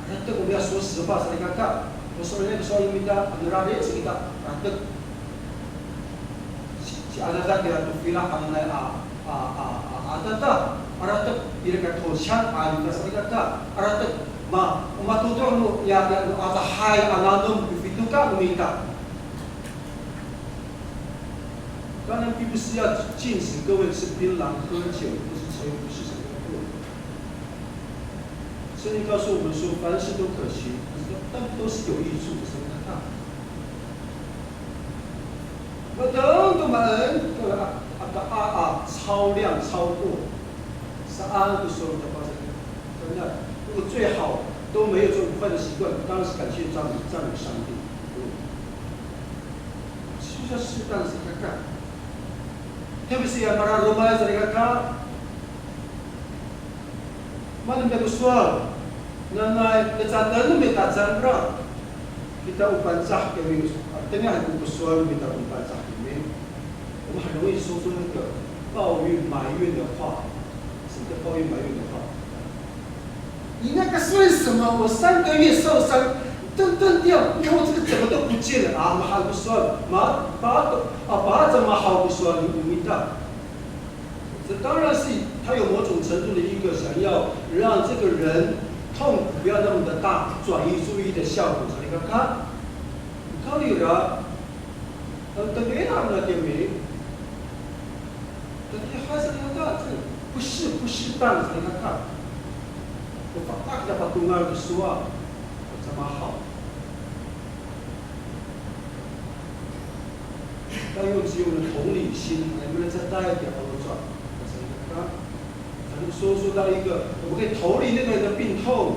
Aratek ko niyah, 说实话 salikaka. O sowal niyah, sowal no mita, ano rari' sa kita, aratek. Ci, ci adada kira to fila hananay a, a, a, a, adada, aratek ira ka to siya, a, ira salikaka, aratek, ma, matoto' no, ya, ya, no, adahay a nanom ko fitoka no mita. 当然，并不是要禁止各位吃槟榔、喝酒，不是这个，不是这个。圣经告诉我们说，凡事都可行，但是都，但都是有益处的，是不是？ Matengil to maan, to a, a, a, a, 超量超过，saan ko sowal no Tapang. 真的，如果最好都没有这种坏的习惯，当然是感谢赞美，赞美上帝。嗯，就是要适当的去看看，特别是 ya mararoma salikaka, Maan ko sowal, nanay, kacatan no mita cangra. Kita o Pangcah kiyami, a, tengil ko sowal no mita o Pangcah kiyami. 我们很容易说出那个抱怨、埋怨的话，什么叫抱怨、埋怨的话？你那个是为什么？我三个月受伤，断断掉，你看我这个怎么都不见了啊？Mahal ko sowal, ma, pa, a, pa, mahal ko sowal no mita. 这当然是他有某种程度的一个想要让这个人痛苦不要那么的大，转移注意的效果。Salikaka, kawrira, e, tatiih han kiyami, tatiih han salikaka, 这不适，不适当，salikaka. O fatak kita patongal ko sowal, o camahaw. 要用，是用的同理心，哎，不能再带一点工作，才能说，说到一个，我们可以同理那个人的病痛，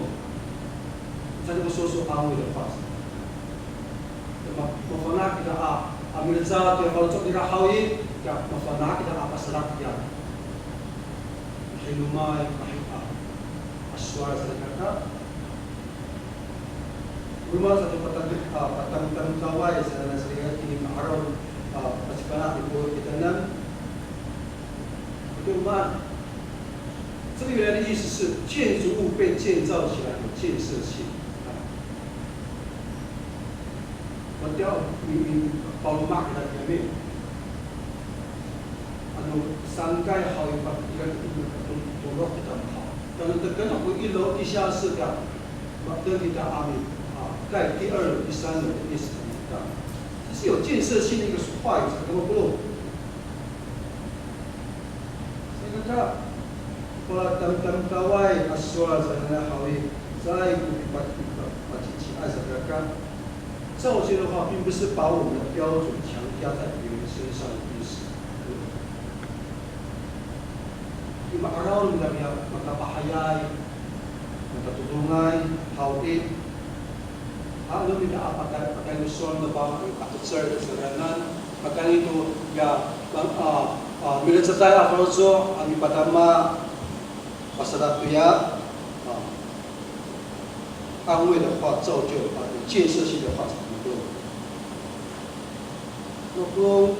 才能够说出安慰的话。那么，mafana' kita a, a milecad to ya faloco' nira haw i, ya mafana' kita a pasadak ya. Mahinomay, mahi-, a, a sowal salikaka. Roma sato patam, a, patamtamdaway sanay salikaka, itini ma'araw, a, pasifana' i, o, kitanan. Roma, 这个原来的意思是建筑物被建造起来有建设性。A, matiya, mi, mi, paloma' kita kiyami. Ano, sangkay haw i, pat, ira, to, to, tolok kita haw. Tano, tano ko ilo, 地下室 ka. Matengil kita a mi, a, 盖第二楼、第三楼的意思很大。这是有建设性的一个话语，怎么不？Salikaka, patamtamdaway a sowal sanay haw i, caay ko pipa, pipa, paciciay salikaka. 造就的话，并不是把我们的标准强加在别人身上的意思。I ma'araw no mita a makapahayay, makatodongay haw i, ano mita a pakay, pakayni sowal no Tapang, pakecel i cangraan, pakayni to ya, a, a, milecad a faloco', a mipatama, pasadak to ya, a, 安慰的话，造就的话，有建设性的话才能够。Mako,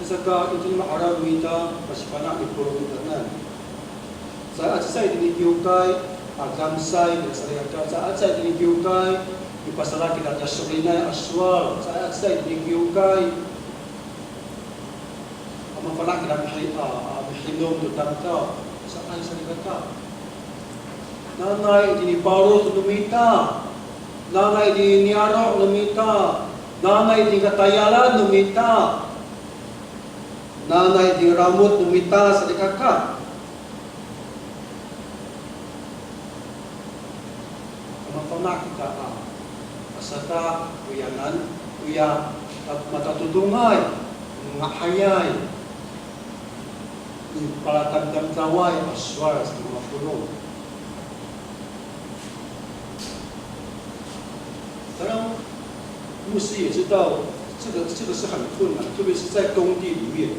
saka itini ma'araw no mita, pasifana' i polong kitanan. Caay, caay itini kiwkay, a, kamsay, salikaka, caay, caay itini kiwkay, Pasala kita tiya so'elinay a sowal, caay, caay itini kiwkay. A mafana' kita mihi-, a, a, mihinom to tamdaw, saan salikaka. Nanay itini paro' no mita, nanay itini niyaro' no mita, nanay itini katayalan no mita, nanay itini ramod no mita salikaka. Mafana' kita a pasaka, oyanan, oya, matatodongay, nga'ayay, palatamtamdaway a sowal sa mapolong. 当然，牧师也知道这个，这个是很困难，特别是在工地里面。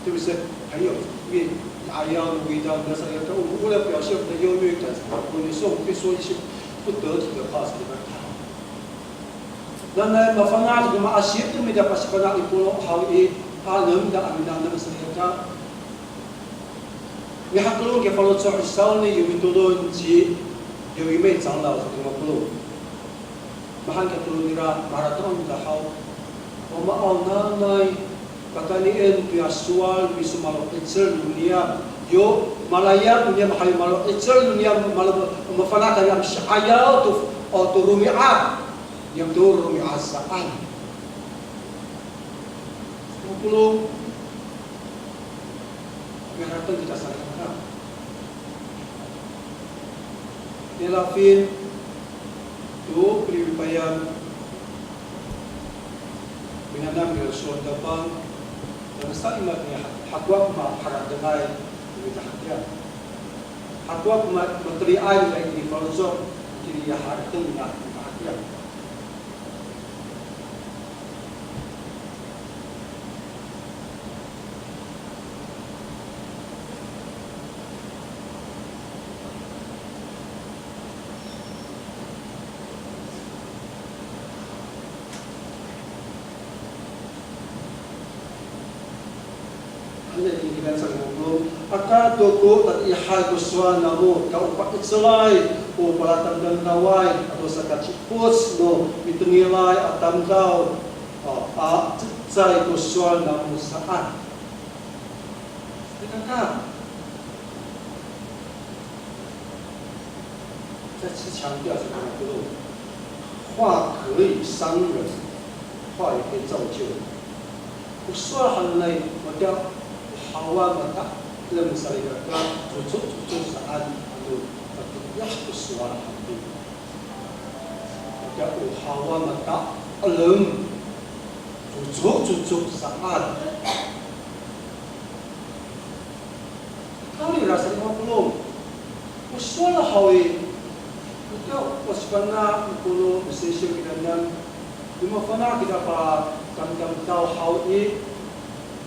特别是很有面，哎呀，味道，那是要我们为了表现我们的优越感，我们有时候会说一些不得体的话，是吧？那，那，mafana' to ko ma'asip to mita pasifana' i polong haw i, a, no mita a minanam sa ita. Mihakelong kiya faloco' i sawni, yo mitolon ci, yo i may 长老 sa ko mapolong. Mahaen ka tolo nira, maharateng no mita haw. O maaw, nanay, pakaynien toya sowal miso malo'icel no niyam. Yo, malayap no niyam, hay malo'icel no niyam, malo, mafana' kami a misi'ayaw to, o, to romi'ad. Niyam to romi'ad saan. Mapolong, miharateng kita salikaka. Nilafin to pilipayan minanam nira sowal tapang, tangasa i ma hakowa ko maharatengay no mita hatiya. Hakowa ko ma, mateliay nira i faloco', itini i harateng nira hatiya. Ano titilidan sa ko polong, aka to ko tatiihay ko sowal namo, ta o pa'icelay, o palatamdamdaway, ato sakaci'epoc no mitengilay a tamdaw, a, a cecay ko sowal namo saan. Salikaka. 再次强调这个部分，话可以伤人，话也可以造就。O sowal hananay, matiya o hawa mata'elem salikaka, cocok, cocok saan, ano, matiya o sowal hananay. Matiya o hawa mata'elem, cocok, cocok saan. Kawrira sa lima polo'. O sowal haw i, ita o sifana' polo' sesyo kitanan, lima fana' kita patamdaw haw i,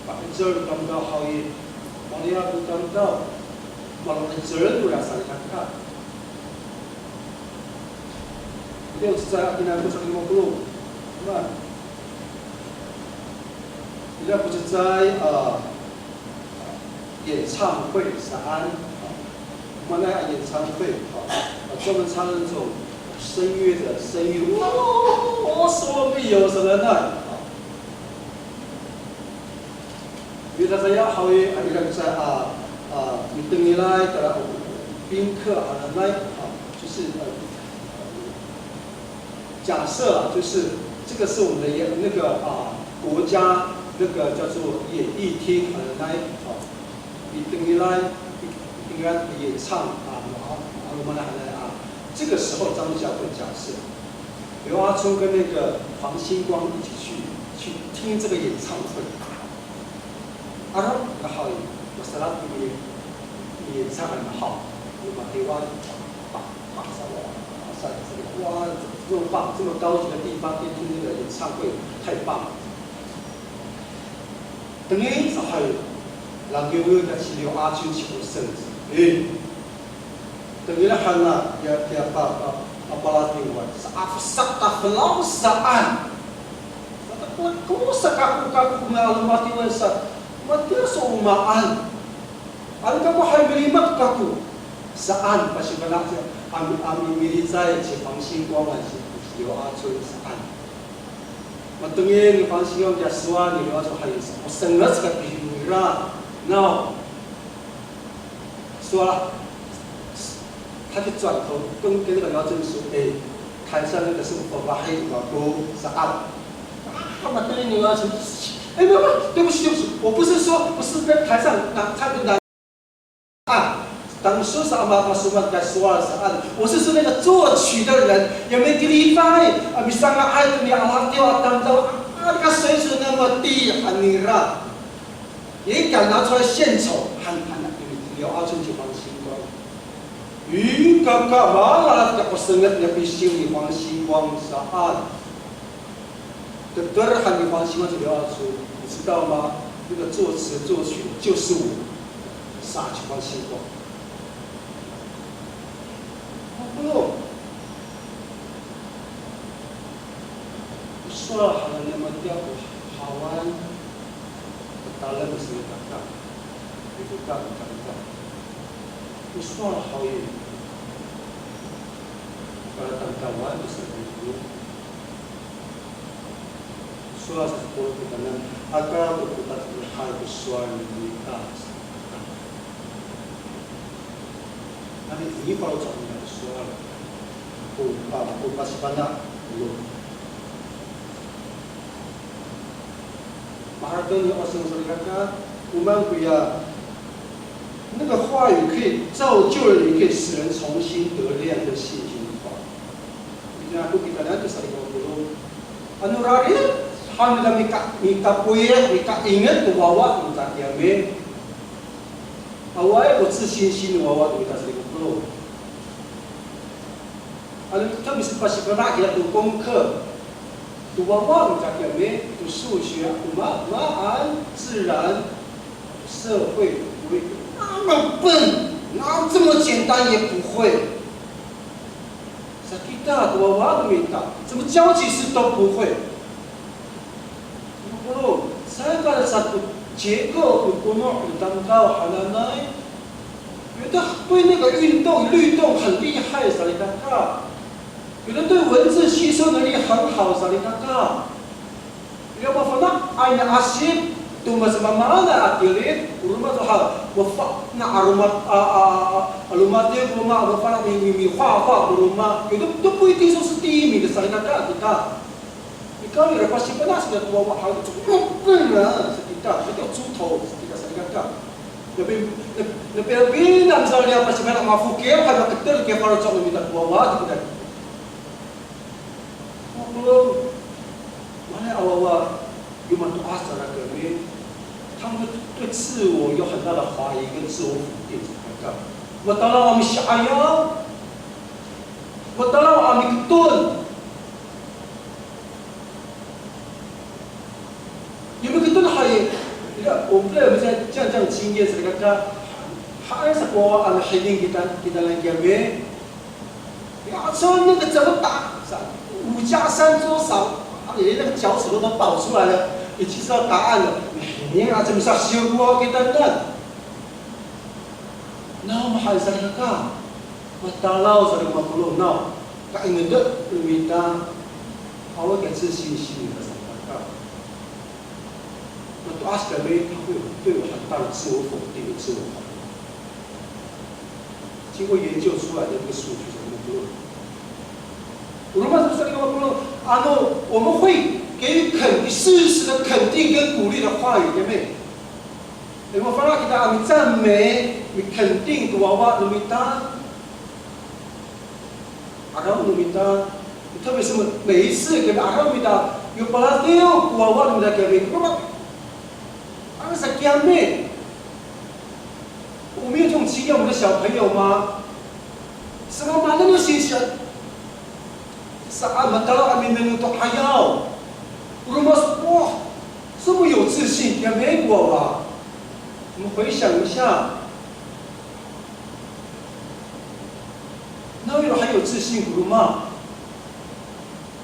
pa'icel tamdaw haw i, maliyap tamdaw, malo 'icelen kora salikaka. Ita o cecay a kinaen ko sa lima polo'. Ira ko cecay a 演唱会 saan, 我们那演唱会，啊，专门唱那种声乐的声乐，哦，所以有什么呢？ Ira ko cecay haw i, a, ira ko cecay a, a, mitengilay, tala o 宾客 hananay, a, 就是，呃，假设啊，就是这个是我们的演，那个，啊，国家那个叫做演艺厅 hananay, a, mitengilay, mitengilay 演唱 a, a, a, 这个时候张家会假设，刘阿春跟那个黄星光一起去，去听这个演唱会。 Aro, na haw i, masadak ko mi, mi, saan na haw, no matiwa, pa, pa, sa, sa, sa, 哇，这么棒，这么高级的地方，可以听那个演唱会，太棒了。 Tengil sa haw i, langiw ko ci 刘阿春 ci Oseng. E, tengil han na, ya, ya pa, pa, pa, palatiwan. Sa, a, sa, ta, felaw saan. Sa, ta, ko, ko, sa, kako, kako, ko malatiwan sa. Matiya so o maan. Ano kako haw i, milimek kako. Saan, pasifana' a mi, a mi, milicay ci 黄星光 a ci Liw Acun saan. Matengil ni 黄星光 kiya sowal ni Liw Acun haw i, o sengec ka pihil nira. Naw, sowal, 他就转头跟，跟那个 Liw Acun 说，哎，台上那个是我爸爸，还有我哥，是啊。啊，matengil ni Liw Acun, 哎，没有，没有，对不起，对不起，我不是说，不是跟台上拿，他的拿 啊，当初是 ama pasowal ka sowal saan. 我是说那个作曲的人，有没有 kilifay？啊，misanga'ay to ni Alatiw a tamdaw, a, 那个水准那么低，很 nira，也敢拿出来献丑，很，很，有没有 Liw Acun 去 黄星光？咦，kaka malas ka o sengec niya pisiw ni 黄星光 saan. Keter han ni 黄星光 ci Liw Acun, 你知道吗？那个作词作曲就是我，saan ci 黄星光。Mapolong. O sowal han niyam matiya ko Hawan, o talem sa i kaka, i kaka, i kaka. O sowal haw i, kaka tamdawan sa i kaka. Sowal sa ko kitanan, aka ko kitanan ko sowal ni Mika. Nani ini faloco' nira ko sowal. Ko pa, ko pasifana' lo. Maharateng ni Oseng salikaka, 我们不要，那个话语可以造就人，也可以使人重新得力的信心的话。 Ina ko kitanan to salikaka polong. Ano rarid han nira mika, mikapoyi', mikainget to wawa no mita kiyami. Awaay ko 自信心 no wawa no mita salikaka polong. Ano kita bisa pasifana' kita to 功课, to wawa no mita kiyami, to 数学, to ma, maan, 自然, 社会, 国语, 那么笨, 那这么简单也不会。 Sa kita to wawa no mita, 怎么教几次都不会。Polong, saka sa ko 结构 no kono' no tamdaw hananay. 有的对那个运动律动很厉害 salikaka. 有的对文字吸收能力很好 salikaka. Ira mafana'ay a asip to masamaamaanay a tilid, o roma to ha, mafana' a roma, a, a, a, a loma to ko roma, mafana' mi, mi, mi, 画画 ko roma, 有的都不一定说是第一名的 salikaka kita. Nika ira pasifana' sa kita to wawa haw, 这么笨啊, sa kita, sa kita 猪头, sa kita salikaka. Lebi, lebi, lebi, lebi na misalnya pasifana' mafokil, hay maketer kiya faloco' no mita to wawa, sa kita. Polong, mana a wawa, yo mato'as sa kiyami, 他们对自我有很大的怀疑跟自我否定，这样。Matalaw a misi'ayaw, matalaw a miketon. Yo miketon hay, ira, 我们不知道有没有这样，这样，这样经验，是那个，他，他，他，sa ko a mihining kita, kita lang kiyami. 呀，说那个怎么打？是吧？五加三多少？啊，连那个脚趾头都跑出来了，已经知道答案了。你啊，怎么说修过给等等？那我们还是那个，matalaw sa ko mapolong, no, kaingeto no mita, awa ka 自信心 no mita sa ka. Mato'as kami, 他会有对我很大的自我否定、自我怀疑。经过研究出来的一个数据，什么都不用。我们为什么说这个不用？啊，那我们会给予肯，适时的肯定跟鼓励的话语，对不对？有没有发现 kita 啊，你赞美、你肯定 to wawa no mita? Araw no mita, 特别是每一次 kami araw no mita, yo palatiw ko wawa no mita kiyami, ano sa kiyami. 我们有这种经验，我们的小朋友吗？Sa mamaanen no singsi, saan matalaw a minengneng to 'ayaw. O roma, 哇，这么有自信，kiyami ko wawa. 我们回想一下， Nawiro 还有自信 ko roma?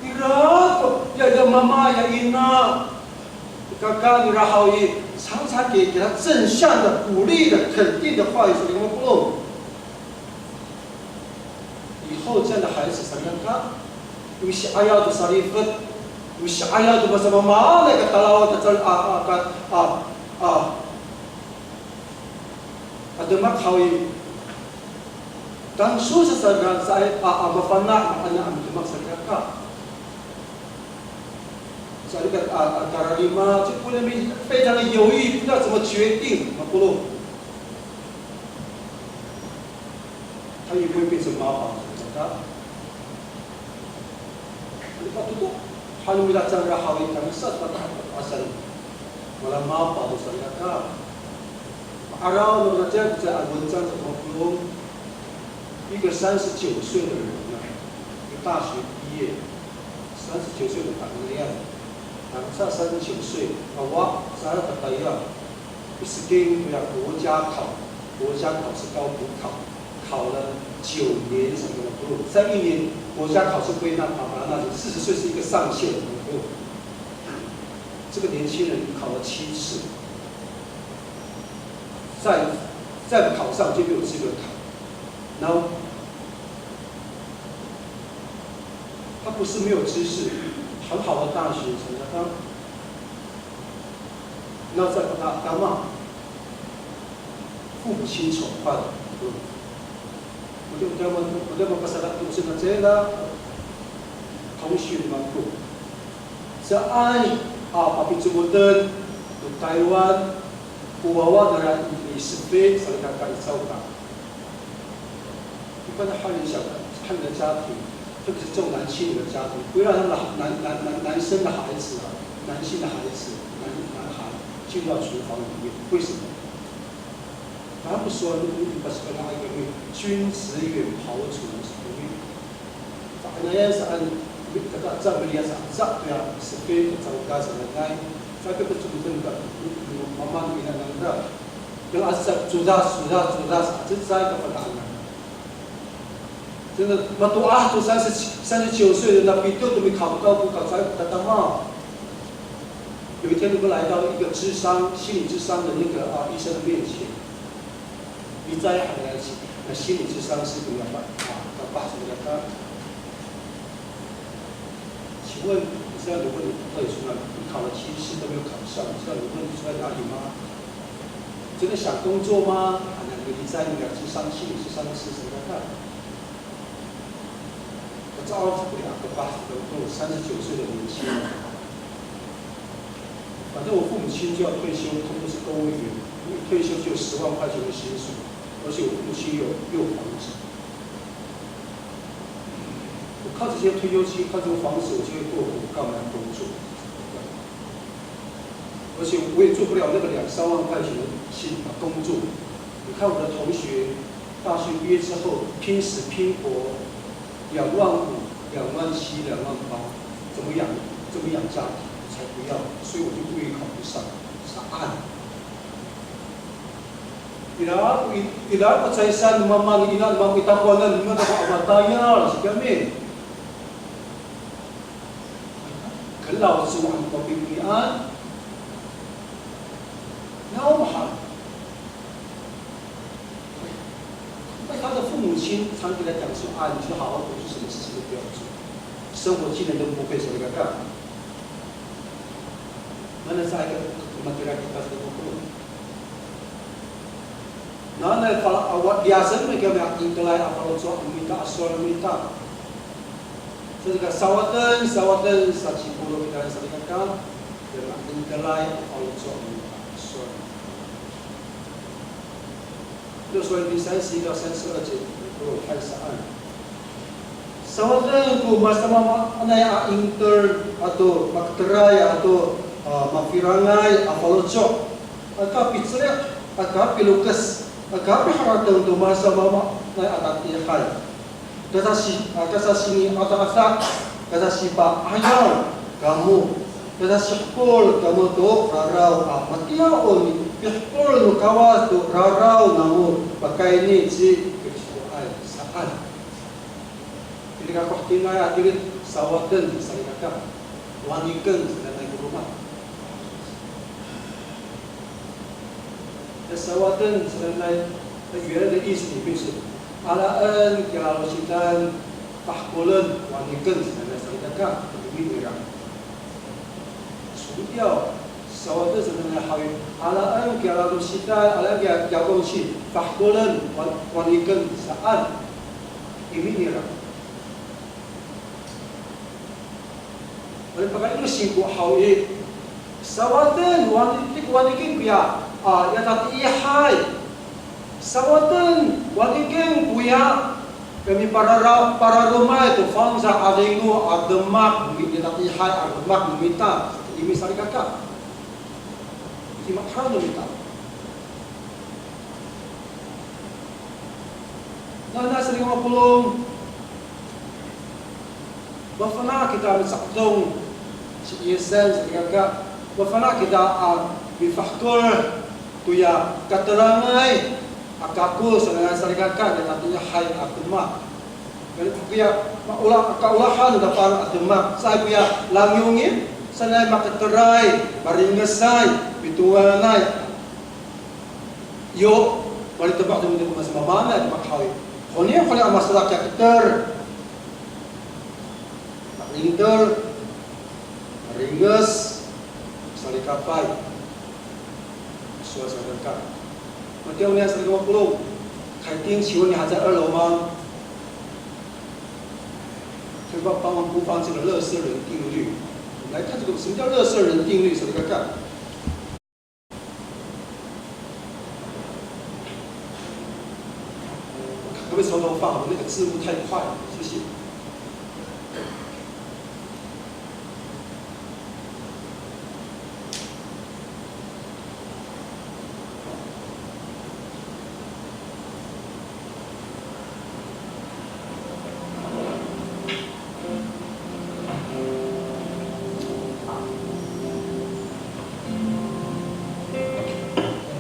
Ira ko, ya, ya mama, ya ina, kaka nira haw i, 常常给，给他正向的、鼓励的、肯定的话语，是 kiyami ko polong. 这样的孩子 salikaka, misi'ayaw to salifet, misi'ayaw to masamaamaanay a katalawan, a, a, a, a, a demak haw i, 当初 sa salikaka, a, a mafana' a, a demak salikaka. 所以那个啊啊，Daralima 就不能非常的犹豫，不知道怎么决定，那不如他也不会变成妈宝，知道吗？那不如他们那这样的好一点，那是那个阿三，我来妈宝的时候，那个 Ma'araw no matiya ko cecay a 文章 sa ko mapolong, 一个三十九岁的人啊，一个大学毕业，三十九岁的 tangasa, tangasa 三十九岁, awa, sa tatayal, misking koya 国家考, 国家考试高普考, 考了九年 sa ko mapolong, 在一年国家考试归纳，把它那四十岁是一个上限， 这个年轻人考了七次，再再不考上就没有资格考。然后他不是没有知识，很好的大学生，他那再把他干嘛？ 父母亲宠坏了。嗯，我就我就我就我 pasal 同学 na 这啦，同学们不，在爱啊，把彼此矛盾，有台湾，不娃娃的人，你是非，才能看看你照顾。 一般的汉人小孩，汉人的家庭，特别是重男轻女的家庭，不要让他们的男男男男生的孩子啊，男性的孩子，男男孩进到厨房里面，为什么？他们说，那个那个君子远庖厨，因为 Fa'inayan saan, kata sa miliyas sa, sa, ya, sepe, sa, ka, sa, nanay, sa, ka, sa, sa, mama, ina, nanda. Yang asa, sudah, sudah, sudah, sa, sa, sa, ka, fa'inayan. 真的，mato'as to 三十，三十九岁的那 pito to 没考高普考才 tatama. 有一天，我们来到一个諮商，心理諮商的那个啊医生的面前， Licay hananay ci, na 心理諮商师 ko ya pa, a, kapah saan kaka. 请问你知道你问题到底出在哪里？你考了七次都没有考上，你知道你问题出在哪里吗？真的想工作吗？Hananay licay no 智商，心理智商师 saan kaka. 我照顾不了，我把我三十九岁的年轻人。反正我父母亲就要退休，他们都是公务员，一退休就有十万块钱的薪水，而且我父母亲有有房子。我靠这些退休金，靠这个房子，我就会过活，我干嘛要工作？ 而且我也做不了那个两三万块钱的薪工作。你看我的同学，大学毕业之后拼死拼活，两万五、两万七、两万八，怎么养，怎么养家庭？我才不要，所以我就故意考不上，saan. Ira ko i-, ira ko cecay saan no mama no ina no mako i takowanan, no mako a matayal, sa kami. 啃老族 han ko pipilian. Nawhani. 那他的父母亲常给他讲说，啊，你就好好读书，什么事情都不要做，生活技能都不会，什么干嘛？那那下一个，那么给他给他这个不够。 Nanay fala, awa, liyasen no mita a kiyami a kingkelay a faloco' no mita a sowal no mita. Saka sawaden, sawaden sa cipolo' kita salikaka, kiyami a kingkelay a faloco' no mita a sowal. 六十一篇三十一到三十二节，我有看上岸。 Sawaden ko masamaamaanay a intern ato maketeray ato, a, mafirangay a faloco'. Aka picelik, aka pilokes, aka piharateng to masamaamaanay a tatiihay. Kasasi-, a, kasasini'adaada, kasasipa'ayaw kamo, kasasihekol kamo to raraw a matiya o nipihekol no Kawas to raraw namo pakayni ci Kristoay saan. Tini kako hatiniay a tilid sawaden salikaka. Waniken sanay ko roma. 那 sawaden sanay, 在原来的意思里面是 alaen, kilalosidan, Fahkolen, waniken, sanay salikaka, imi nira. 除掉 sawaten sanay haw i, alaen kiya lalositay, alaen kiya, kiya 东西, fahkolen, wa-, waniken, saan, imi nira. Ano pakayni singko haw i, sawaten, waniken, waniken koya, a, ya tatiihay. Sawaten, waniken koya, kami parara-, pararomay to fangcal a 'adingo a demak, mi-, ya tatiihay a demak no mita, imi salikaka. Imi haw no mita. Nanay salikaka mapolong, mafana' kita mica'edong ci Yisen salikaka, mafana' kita a mifahkol toya katerangay a kako sanay salikaka, ya tatiihay a demak. Koya maolah, kaolahan dapan a demak, caay koya langiyongin, sanay makateray, maringesay, mitowanay. Yo, malitepah to mita ko masamaamaanay a demak haw i. Honi, honi a masadak ya keter. Malintel, maringes, salikafay. Sowal salikaka. Matiya o niya salikaka mapolong. 凯丁，请问你还在二楼吗？可以帮，帮忙播放这个垃圾人定律。我们来看这个什么叫垃圾人定律，salikaka. 可不可以从头放？我那个字幕太快了，谢谢。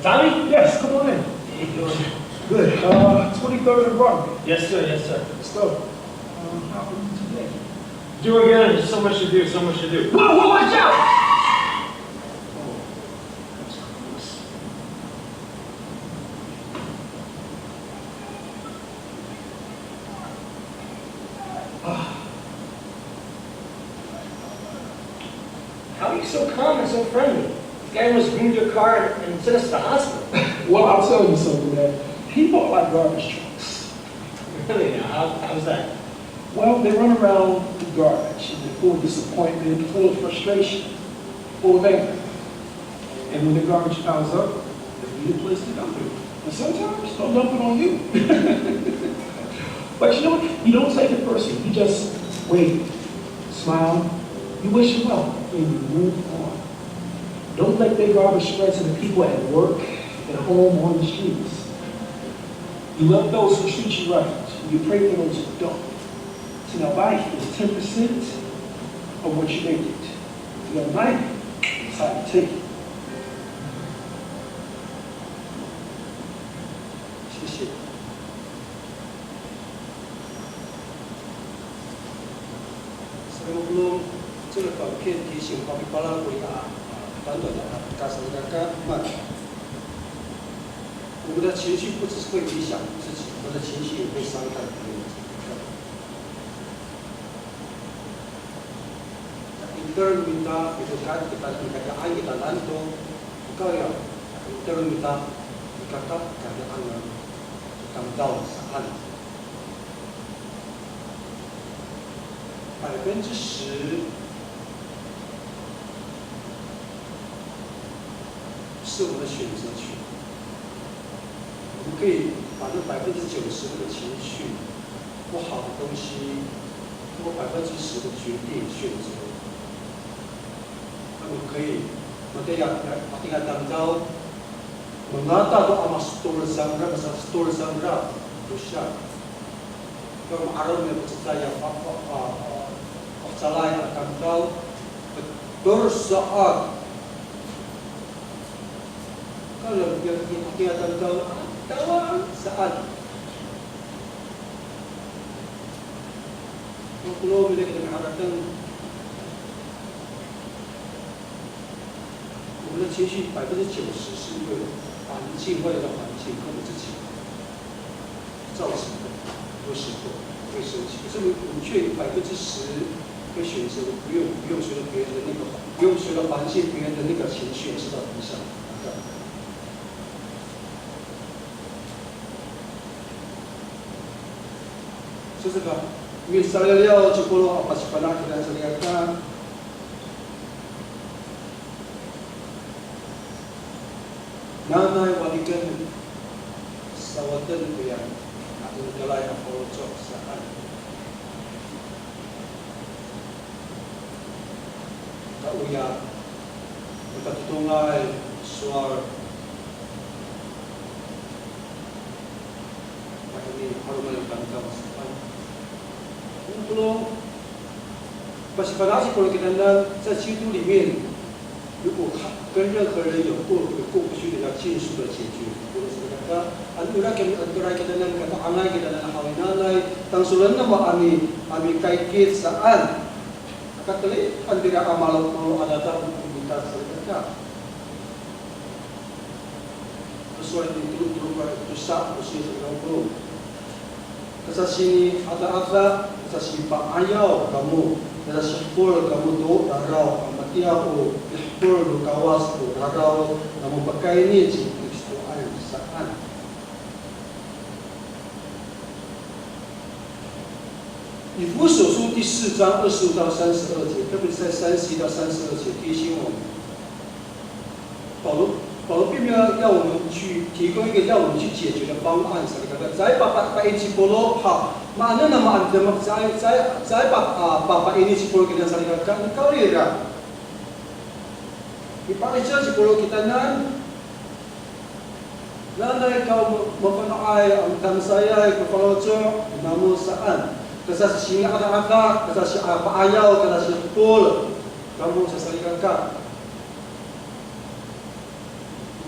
Tommy? Yes, come on in. Hey, George. Good. Uh, twenty-third and Broadway. Yes, sir. Yes, sir. Let's go. Uh, how are you today? Doing good. There's so much to do. So much to do. Whoa, whoa, watch out! Oh, that's close. How are you so calm and so friendly? This guy almost ruined your car and, and sent us to the hospital. Well, I'll tell you something, man. People are like garbage trucks. Really? How, how's that? Well, they run around with garbage, and they're full of disappointment, full of frustration, full of anger. And when the garbage piles up, they need a place to dump it. And sometimes they'll dump it on you. But you know what? You don't take it personally. You just wave, smile, you wish them well, and you move on. Don't let their garbage spread to the people at work, at home, or on the streets. You love those who treat you right, and you pray for those who don't. See, now life is ten percent of what you make it. You know, life is how you take it. 谢谢。 所以我们这个短片提醒我们，巴拉圭啊，短短的啊，大家看看，慢。我们的情绪不只是会影响自己，我们的情绪也会伤害别人。Inter mita, mitokat kita, mitokat kita nanto, ikaw ya, inter mita, mitokat kita nanto, tamdaw saan. 百分之十是我们的选择权，我们可以把这百分之九十的情绪、不好的东西，通过百分之十的决定、选择，那么可以，我们这样来，我们要当中，我们拿到的阿玛斯多尔桑，那么是斯多尔桑，那不像。 Ka'araw no cecay a fa-, fa-, a, a, fangcalay a tamdaw, tetor saan. Ka'araw no cecay a tamdaw, tawaan saan. Yo, kolo mira kita miharateng. 我们的情绪百分之九十是因为环境，外在环境跟我们自己造成的，不是错。会生气，可是我们却百分之十会选择不用，不用随着别人的那个，不用随着环境、别人的那个情绪而受到影响。就是个，misaliliyaw ci Polo a pasifana' kira sa riyaka. Nanay waliken sawaten koya a tingkalay a faloco' saan. Ta oya, o tatodongay sowal, pakayni 'aloman no tamdaw saan. Ano Polo, pasifana' ci Polo kitanan, 在基督里面，如果跟任何人有过有过不去的，要尽速的解决。Polo sa riyaka, ano ira kami, ano ira kitanan, kata'angay kitanan haw i, nanay tangsolen namo a mi, a mikaykit saan. Aka teli, ano ira a malo ko adada ko mita sa riyaka. Sowal ni tolo, tolo ko tosa, tosa sa riyaka. Kasasi'ada'ada, kasasipa'ayaw kamo, kasasihepol kamo to raraw, a matiya o pihepol no Kawas to raraw namo pakayni ci Kristoan saan. 以弗所书第四章二十五到三十二节，特别是在三十一到三十二节提醒我们，保罗，保罗并没有要我们去提供一个要我们去解决的方案，salikaka. Caay pa, pa, pa'ini ci Polo, ha, maanen a maan demak, caay, caay, caay pa, a, pa, pa'ini ci Polo kitanan, salikaka, nikawrira. Mipa'icel ci Polo kitanan, nanay kaw mafana'ay a mitamisayay ko faloco' namo saan. Kasasi'ada'ada, kasasipa'ayaw, kasasihepol kamo sa salikaka.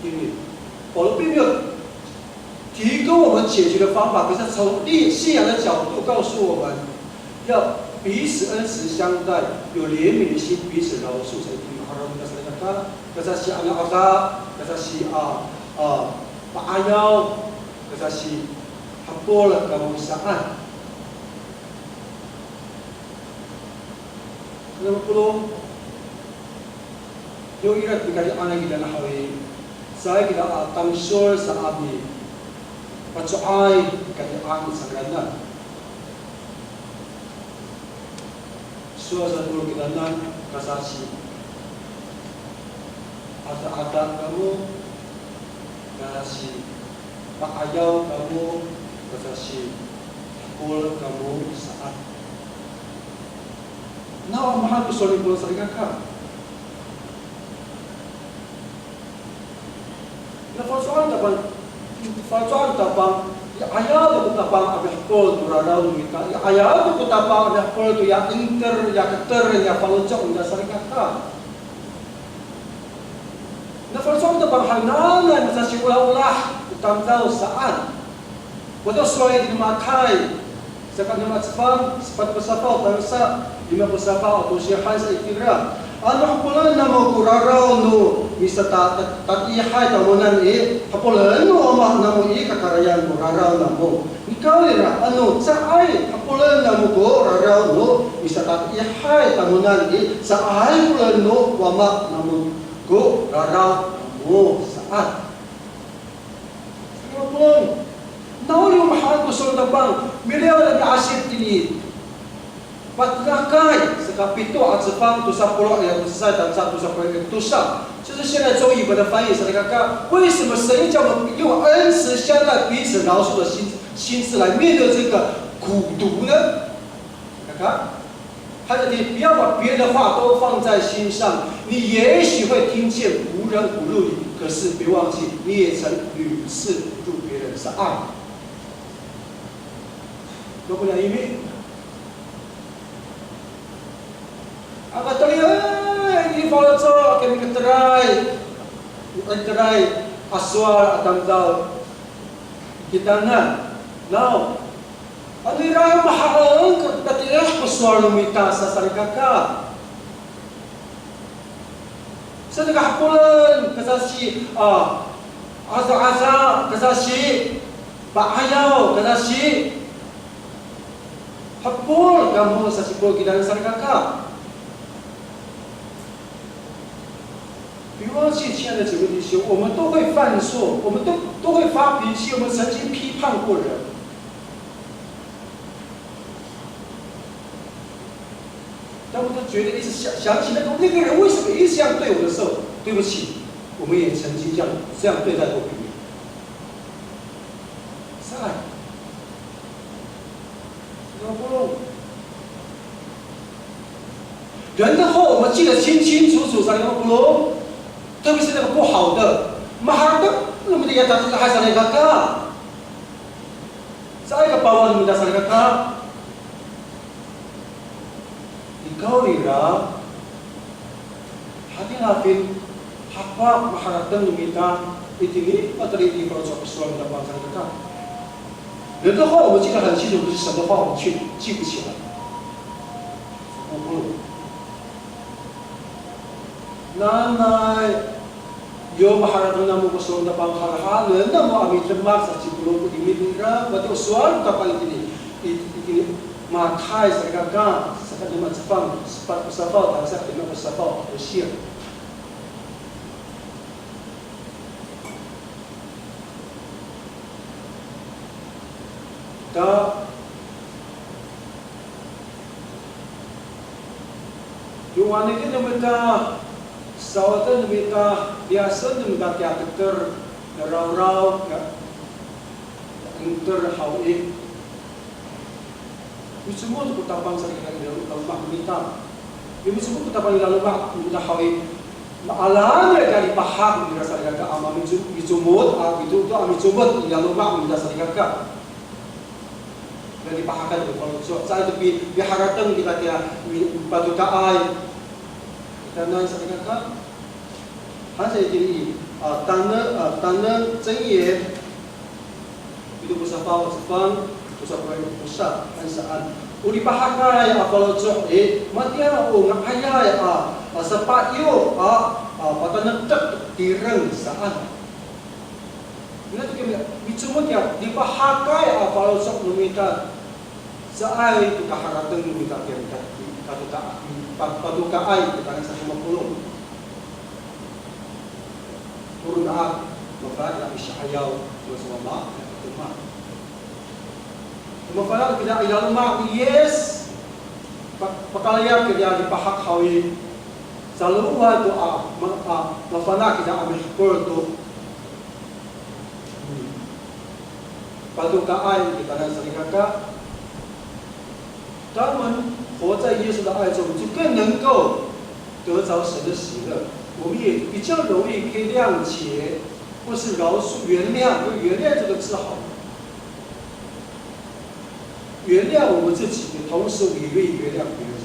因为保罗并没有提供我们解决的方法，可是从立信仰的角度告诉我们，要彼此恩慈相待，有怜悯的心，彼此饶恕，才一定。Kasasi'ada'ada, kasasi ano ata, kasasi a, a, pa'ayaw, kasasihepol kamo saan. Ano Polo, yo ira pikari'angay kita na haw i, caay kita a tangsol sa a mipaco'ay pikari'ang cangraan. Sowal sa Polo kitanan, kasasi'ada'ada kamo, kasasipa'ayaw kamo, kasasihepol kamo saan. Naw mahaen ko sowal ni Polo, salikaka. Na faloco'an Tapang, faloco'an Tapang, ya 'ayaw to ko Tapang a mihepol to raraw no mita, ya 'ayaw to ko Tapang a mihepol to ya 'inter, ya keter, ya faloco' no mita, salikaka. Na faloco'an Tapang hananay masasiolaolah ko tamdaw saan. Wato sowal i, Makay saka nima cefang, sepat ko safaw, tangasa lima ko safaw, to sihay sa itira. Ano hepolen namo ko raraw no misatatiihay tamowanan i, hepolen no Wama namo i kakarayan ko raraw namo. Nikawrira, ano caay hepolen namo ko raraw no misatatiihay tamowanan i, caay hepolen no Wama namo ko raraw namo saan. Saka Polo, nawhani o mahaen ko sowal Tapang, miliyaw a miasip tini. Patinakay, saka pito a cefang, tosa polo' ira ko cecay, tangasa tosa polo' ira ko tosa. 就是现在中译本的翻译，salikaka, 为什么神叫我们用恩慈相待、彼此饶恕的心，心志来面对这个苦毒呢？Salikaka, 他的，你不要把别人的话都放在心上，你也许会听见无人侮辱你，可是别忘记，你也曾屡次侮辱别人，是爱。Mako niyam i, aka teliay, ini faloco' kami keteray, keteray a sowal a tamdaw kitanan. Naw, ano ira mahaen ko tatiih ko sowal no mita sa salikaka. Saan ka hepolen, kasasi, a, aza, aza, kasasi, pa'ayaw, kasasi. Hepol kamo sa ci Paul kitanan salikaka. 别忘记，亲爱的姐妹弟兄，我们都会犯错，我们都都会发脾气，我们曾经批判过人。当我们都觉得一直想想起那个那个人为什么一直这样对我的时候，对不起，我们也曾经这样这样对待过别人。在 人的话，我们记得清清楚楚，salikaka polong，特别是那个不好的，maharateng no mita ya tata'akay salikaka. Caay ka pawan no mita salikaka. Nikawrira, hatira pin, hapak maharateng no mita itini, mateli i faloco' ko sowal no Tapang salikaka. 人的话我们记得很清楚，可是神的话我们却记不起来。Nanay, yo maharateng namo ko sowal no Tapang, harahanen namo a midemak sa ci Paul ko imi nira, matiya o sowal no Tapang itini, i- itini Matay salikaka, saka lima a cefang, sepat ko safaw, tangasa lima ko safaw, o siya. Ta, yo anini no mita, sawaden no mita, liyasen no mita kiya teter, narawraw, na, na, teter haw i. Micomod ko Tapang salikaka i laloma' no mita. Yo micomod ko Tapang i laloma' no mita haw i, maalam ira ko lipahak nira salikaka a mamico- micomod, a, mito to a micomod i laloma' no mita salikaka. Lipahak to ko faloco', caay to pi- piharateng kita kiya mi- patokaay. Kita nai salikaka. Hansa itini i, a, Taneng, a, Taneng 箴言 pito ko safaw a cefang, tosa ko tosa, han saan. O lipahakay a faloco' i, matiya o nga'ayay a, a, sapayo a, a, patanektek tireng saan. Ina to kami, micomod ya, lipahakay a faloco' no mita. Caay to kaharateng no mita kiya ka- ka- ka- patokaay, kita nai sa lima polong. Tolo a, mafana' kita misa'ayaw, no sowal no Tapang. Mafana' kita i laloma' ni Yis, pa- pakalayap kita lipahak haw i, calowad to a, ma- a, mafana' kita a mihepol to. Patokaay kita nai salikaka. 当我们活在耶稣的爱中，就更能够得着神的喜乐。我们也比较容易可以谅解，或是饶恕、原谅，用原谅这个字好了。原谅我们自己，同时也愿意原谅别人。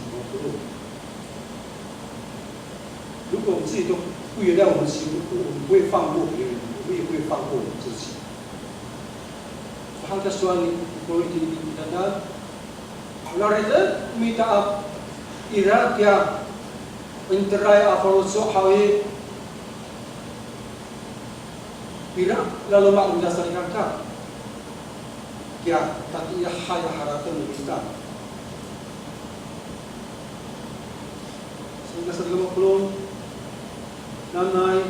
如果我们自己都不原谅我们自己，我们不会放过别人，我们也不会放过我们自己。Saan ko sowal ni Paul itini i kitanan. Laloma' no mita a, ira kiya enteray a faloco' haw i, ira laloma' no mita salikaka. Kiya tatiihay a harateng no mita. Saka sa lima polong, nanay,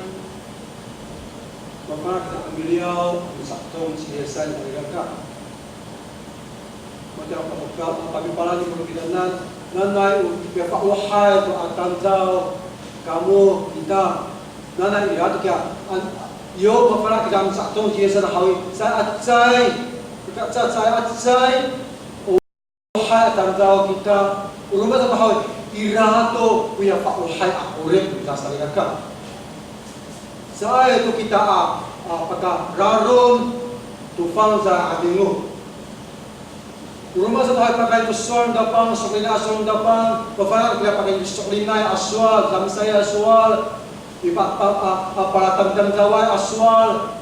mafana' kita a miliyaw, misa'etong ci Yis a salikaka. Matiya patokaay, a, pamipalal ni kitanan, nanay, o, pifaohay to a tamdaw kamo kita. Nanay ira to kiya, an, yo mafana' kita misa'etong ci Yis a haw i, sa acay, kita sa acay, o, hay a tamdaw kita, o roma sato haw i, ira to koya faohay a 'orip kita salikaka. Caay to kita a, a, pakararom to fangcalay a 'adingo. O roma sato haw i, pakayni to sowal no Tapang, so'elinay a sowal no Tapang, mafana' kita pakayni to so'elinay a sowal, damsay a sowal, i pa, pa, a, a, palatamdamdaway a sowal.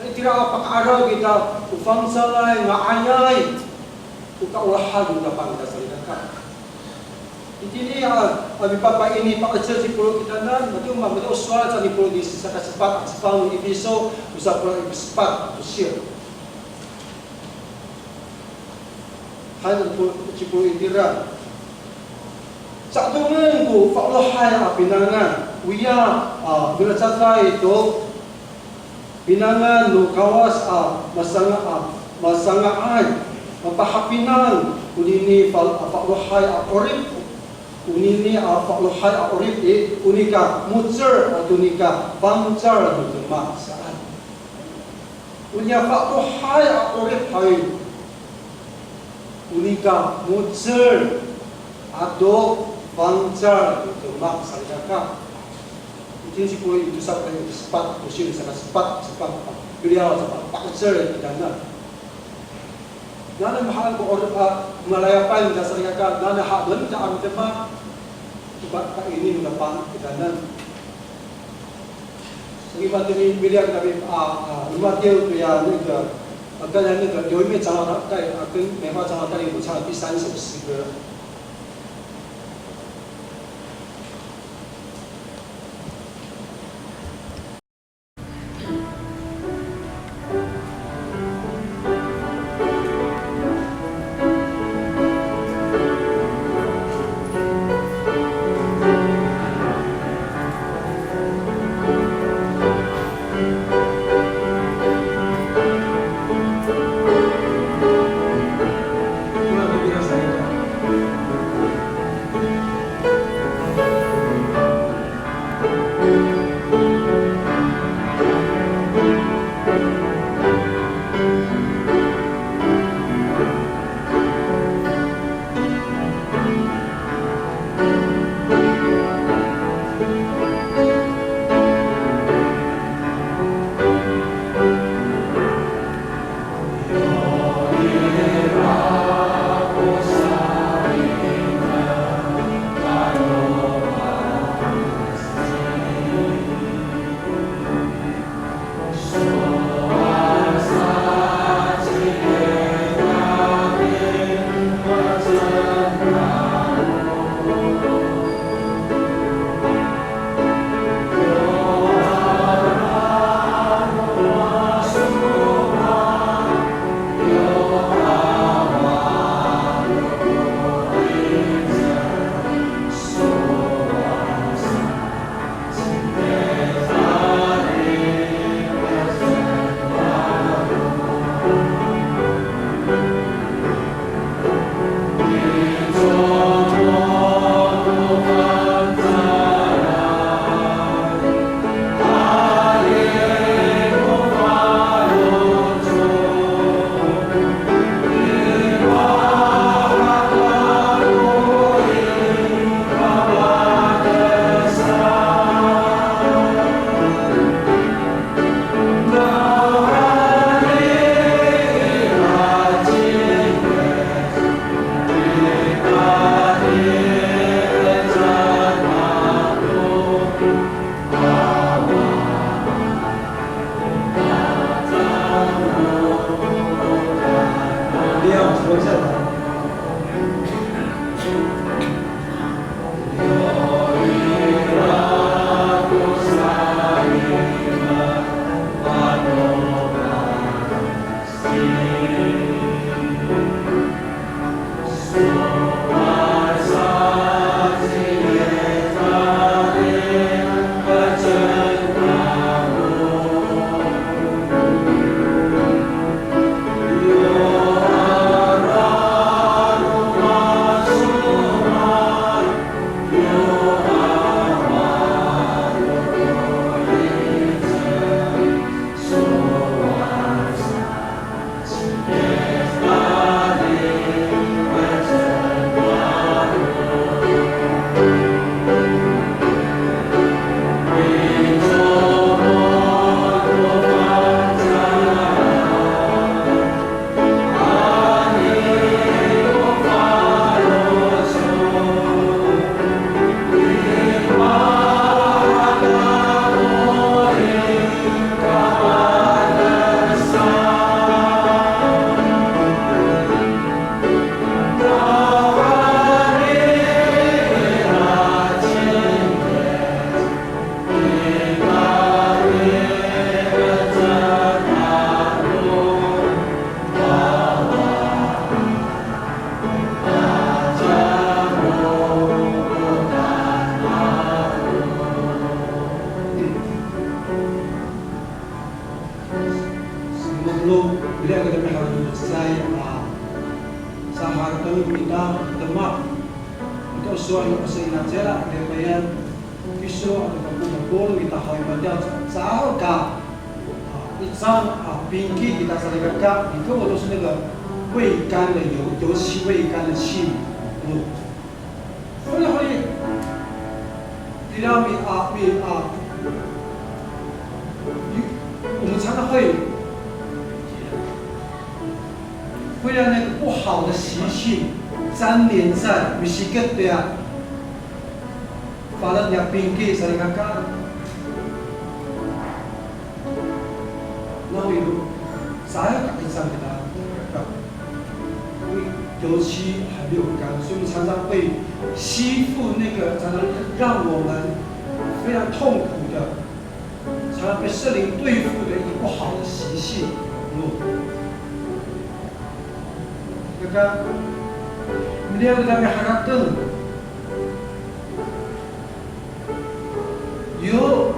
Itira a paka'araw kita, o fangcalay, nga'ayay, o kaolahan no Tapang kita salikaka. Itini a, a, mipa'ini, pa'icel ci Paul kitanan, matiya o ma, matiya o sowal sa ni Paul i saka sepat a cefang no Efiso, tosa polo' i sepat, to siya. Hay ko cipol itira. Sa'edongen ko fa'elohay a pinangan, oya, a, milacaday to pinangan no Kawas a masanga-, a masanga'ay, mapahapinang konini fa-, a fa'elohay a 'orip, konini a fa'elohay a 'orip i, o nika mo^cel ato nika fangcal no demak saan. O niya fa'elohay a 'orip hay, o nika mo^cel ato fangcal no demak salikaka. Itini ci Paul i tosa ko sepat, tosil saka sepat, sepat, piliyaw, sepat, pa'icel kitanan. Nano mahaen ko 'orip a malayapay no salikaka, nano haen no demak, coba kaini no demak kitanan. Saka itini milian kami, a, a, romadiw toya, 那个, a, 刚才那个有一面长老他带，a, 跟梅花长老带领我们唱了第三首诗歌。Mapolong, ira kita miharateng to cecay a saharateng kita demak. Ito sowal no asa ina cira, ira payan kiso ato kako mapolong kita haw i, matiya caay ka a, 一张 a pinki kita salikaka, 你跟我都是那个未干的油，油漆未干的器皿。嗯。 Honi, honi, ira mi a, mi a, 我们常常会，会让那个不好的习性粘连在，misiket to ya, 放在那边给，salikaka. 那我有，咱还没上给他，因为油漆还没有干，所以我们常常会吸附那个常常让我们非常痛苦的，常常被圣灵对付的一个不好的习性。嗯，那个，我们要给他们还要更 Yo,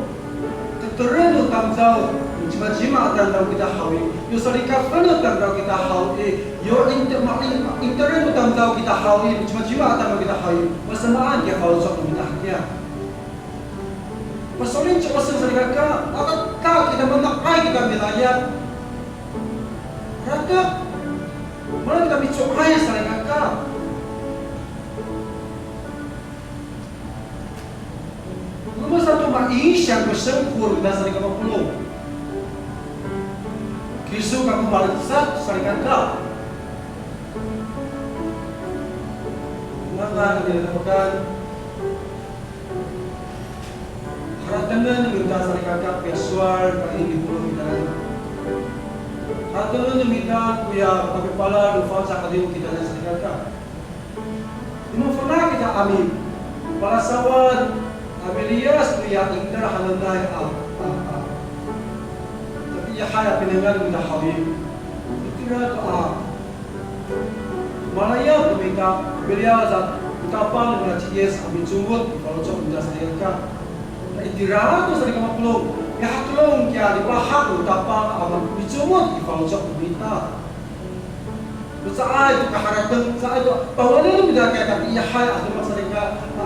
teren no tamdaw, cimacima a tamdaw kita haw i. Yo, salikafen no tamdaw kita haw i. Yo, inte-, ma-, in-, interen no tamdaw kita haw i, cimacima a tamdaw kita haw i. Masamaan kiya faloco' no mita hakiya. Paso'elin ci Oseng salikaka, aka ta kita mana'ay kita milayap. Rakat, mana kita mico'ay salikaka. Roma sato ma影响 ko sengkol kita salikaka mapolong. Kiso kako malecad salikaka. Nanay a milapokan. Haratengen no mita salikaka koya sowal, koya ini polong kita. Haratengen no mita koya pakapala no fangcal a liw kita salikaka. Mafana' kita a mipalasawad, a miliyas toya 'inter hananay a, a, a, tapi iyahay a pinangan no mita haw i. Itira to a malayap no mita, miliyas a o Tapang no mita ci Yis a micomod i faloco' no mita salikaka. Itira to salikaka mapolong, mihakelong kiya lipahak no Tapang a micomod i faloco' no mita. Caay to kaharateng, caay to pawalen no mita kiya, tapi iyahay a demak salikaka, a,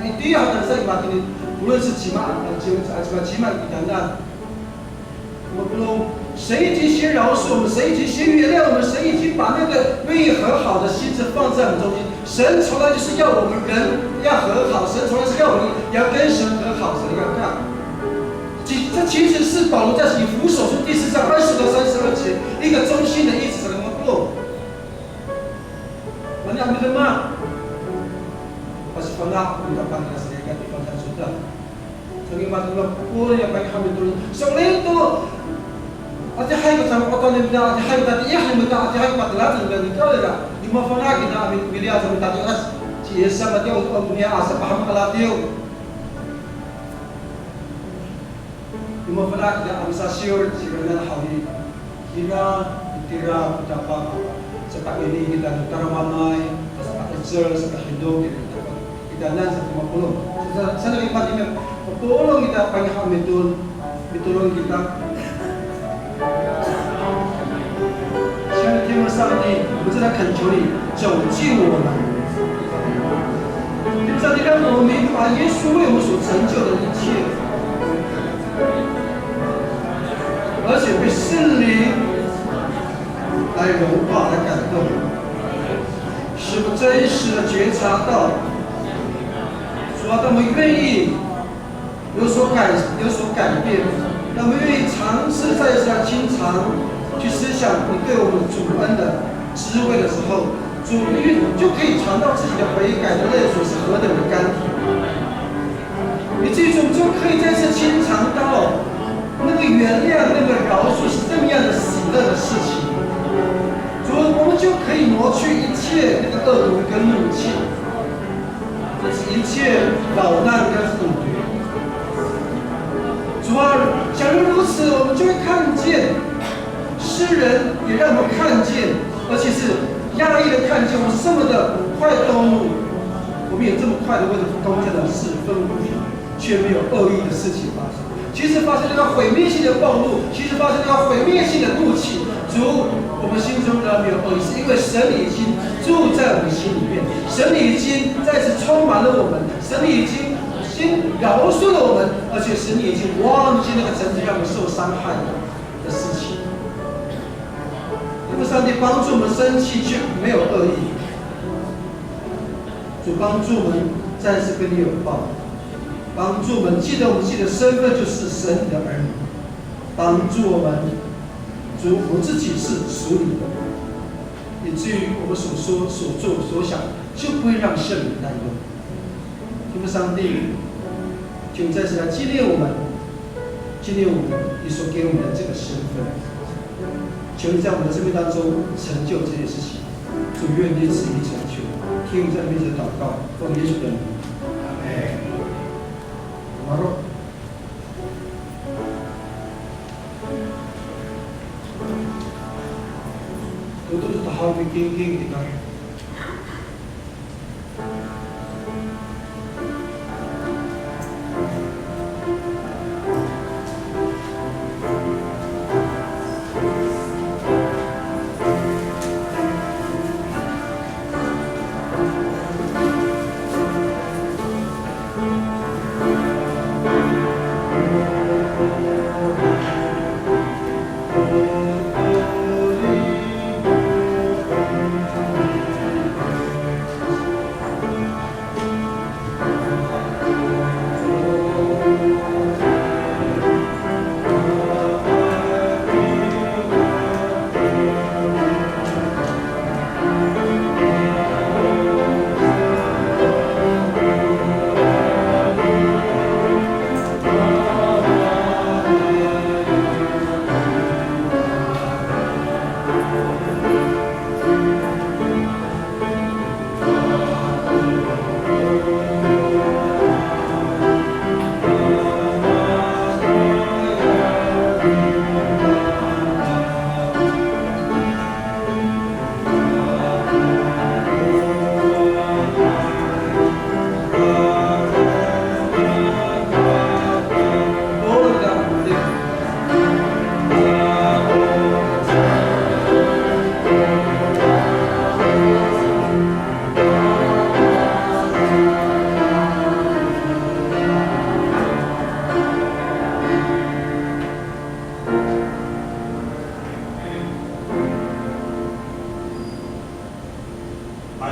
itiya haw sa i matini, 无论是 cima, a, cima, cima, cima kitanan. 我们不懂，神已经先饶恕我们，神已经先原谅我们，神已经把那个愿意和好的心志放在我们中间。神从来就是要我们人要和好，神从来是要我们要跟神和好，salikaka。其，这其实是保罗在以弗所书第四章二十到三十二节一个中心的意思，salikaka. Mana a midemak? Pasifana' ko mita pangangan salikaka i fangcal codad. Sangini matira ko ya pangihami to. Sangini to, adihay ko sangkotan no mita, adihay ko tatiih no mita, adihay ko matelac no mita, nikawrira. Yo mafana' kita a mi, miliyas a mitatiih, ci Yis sa matiya o, o niya a sapahemek a ladiw. Yo mafana' kita a misasiyor, siranan haw i. Kira, itira, kita pa, sapaini kita no tadamaanay, sapa'icel, sapahinom, kita, kitanan sa ko mapolong. Sa, sa, sa, mapolong kita, pangihami to, mitolon kita. 亲爱的天父上帝，我们真的恳求你拯救我们。天父上帝，让我们明白耶稣为我们所成就的一切。 而且被圣灵来融化、来感动，使我们真实的觉察到，主啊，当我们愿意有所改、有所改变，当我们愿意尝试再一次要经常去思想你对我们主恩的滋味的时候，主，你就可以尝到自己的悔改的泪水是何等的甘甜。 你记住，就可以再次经常到那个原谅、那个饶恕是这么样的喜乐的事情。主，我们就可以挪去一切那个恶毒跟怒气，这是一切扰乱跟误会。主啊，假如如此，我们就会看见 诗人也让我们看见，而且是讶异的看见，我们是这么的快动怒，我们也这么快的为着公正的事愤怒，却没有恶意的事情发生。其实发生那个毁灭性的暴怒，其实发生那个毁灭性的怒气，主，我们心中呢没有恶意，是因为神你已经住在我们心里面，神你已经再次充满了我们，神你已经先饶恕了我们，而且神你已经忘记那个曾经让我们受伤害的事情。那么上帝帮助我们生气却没有恶意，主帮助我们再次跟你拥抱，帮助我们记得我们自己的身份就是神你的儿女，帮助我们，主，我自己是属你的，以至于我们所说、所做、所想就不会让圣灵担忧。天父上帝，求你再次来纪念我们，纪念我们你所给我们的这个身份。求你在我们的生命当中成就这件事情。主，愿你旨意成就。听我们这样的祷告，奉耶稣的名。阿门。Maro. Toto to tahal mikingking kita.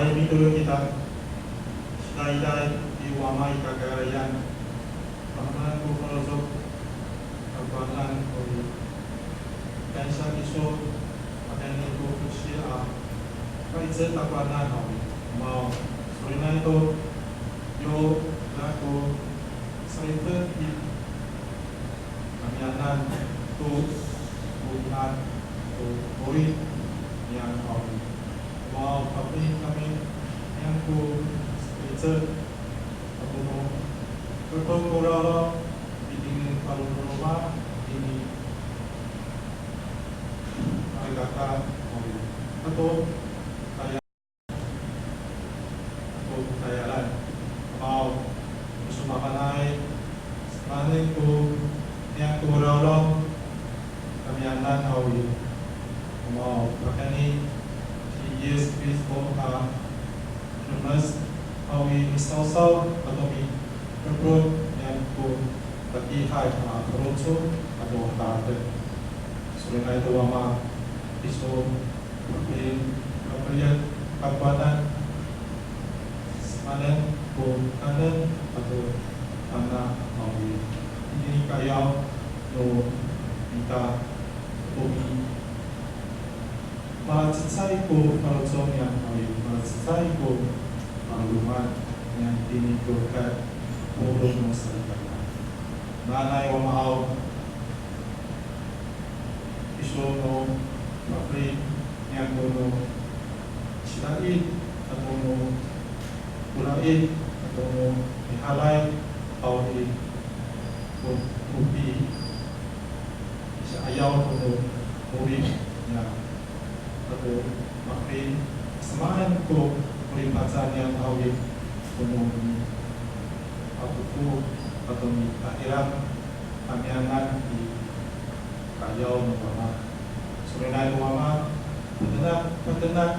Hay, mitolon kita. Sinaiday i Wama i kakarayan. Mamaan ko faloco' takowanan haw i. Kansiya kiso, pakayni ko fosi a fa'icel takowanan haw i. Mao, solinay to, yo, nako, salifet i, kamiyanan to, kowian to, kori, niyan haw i. Mao, pafeli kami, niyan ko, fa'icel, Ato no, to ko lalong, itini paro no loma', itini, malikaka, ato, taya, ato, tayalan. Mao, miso mafana'ay, samaanay ko, niyan ko lalong, kamiyanan haw i. Mao, pakayni ci Yis Kristo a milemes haw i, misawsaw ato milepot niyan ko tatiihay a faloco' ato harateng. Solinay to Wama, kiso, pafeli, pafeli, takowanan, samaanay ko kaenen ato tana haw i. Itini i ka'ayaw no mita to mi Malacecay ko faloco' niyan haw i, malacecay ko, a, loma' niyan tini ko ka, polong no salikaka. Nanay Wama aw, iso no, pafeli niyan ko no, sidaid, ato no, kolaid, ato no, mihalay, haw i, ko, kopi, Sa'ayaw to no 'orip niya ato mafin, samaan ko 'orip aca niya haw i, ko no mi, a, poko ato mitahira, Kamiyanan i ka'ayaw no Wama. Solinay no Wama, patenak, patenak,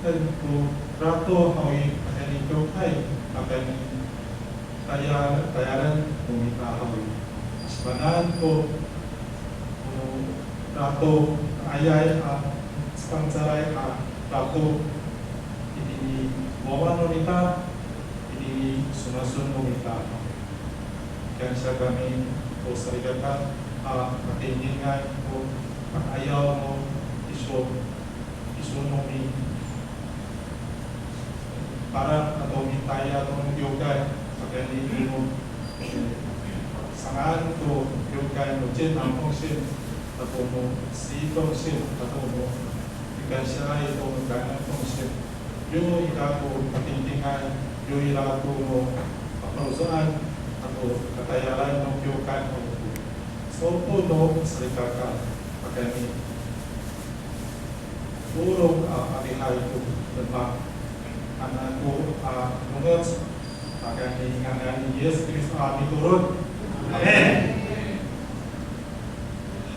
en ko rato haw i, pakayni kiwkay, pakayni taya, tayalen no mita haw i. Sipanan ko, ko rato, ayay, a, Fangcalay a rato, itini wawa no mita, itini somasoen no mita. Kansiya kami to salikaka a patingtingay to pa'ayaw no iso, iso no mi Paran ato mitayal to no kiwkay, pakayni i no, eh, sanga'en to kiwkay no 健康奉献, ato no 洗礼奉献, ato no mikansiyaay to no 感恩奉献. Yo ira ko patingtingay, yo ira ko no pakarosoan, ato katayalan no kiwkay no. Sopo no salikaka, pakayni Tolong a adihay to demak. Hanako a longoc, pakayni ngangan ni Yis Kristo a mitolon. Amin.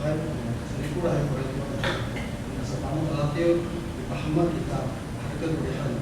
Hay, sarikora hay ko raytoan. Nasapangan a latiw, mipahemek kita, hareken to lihay.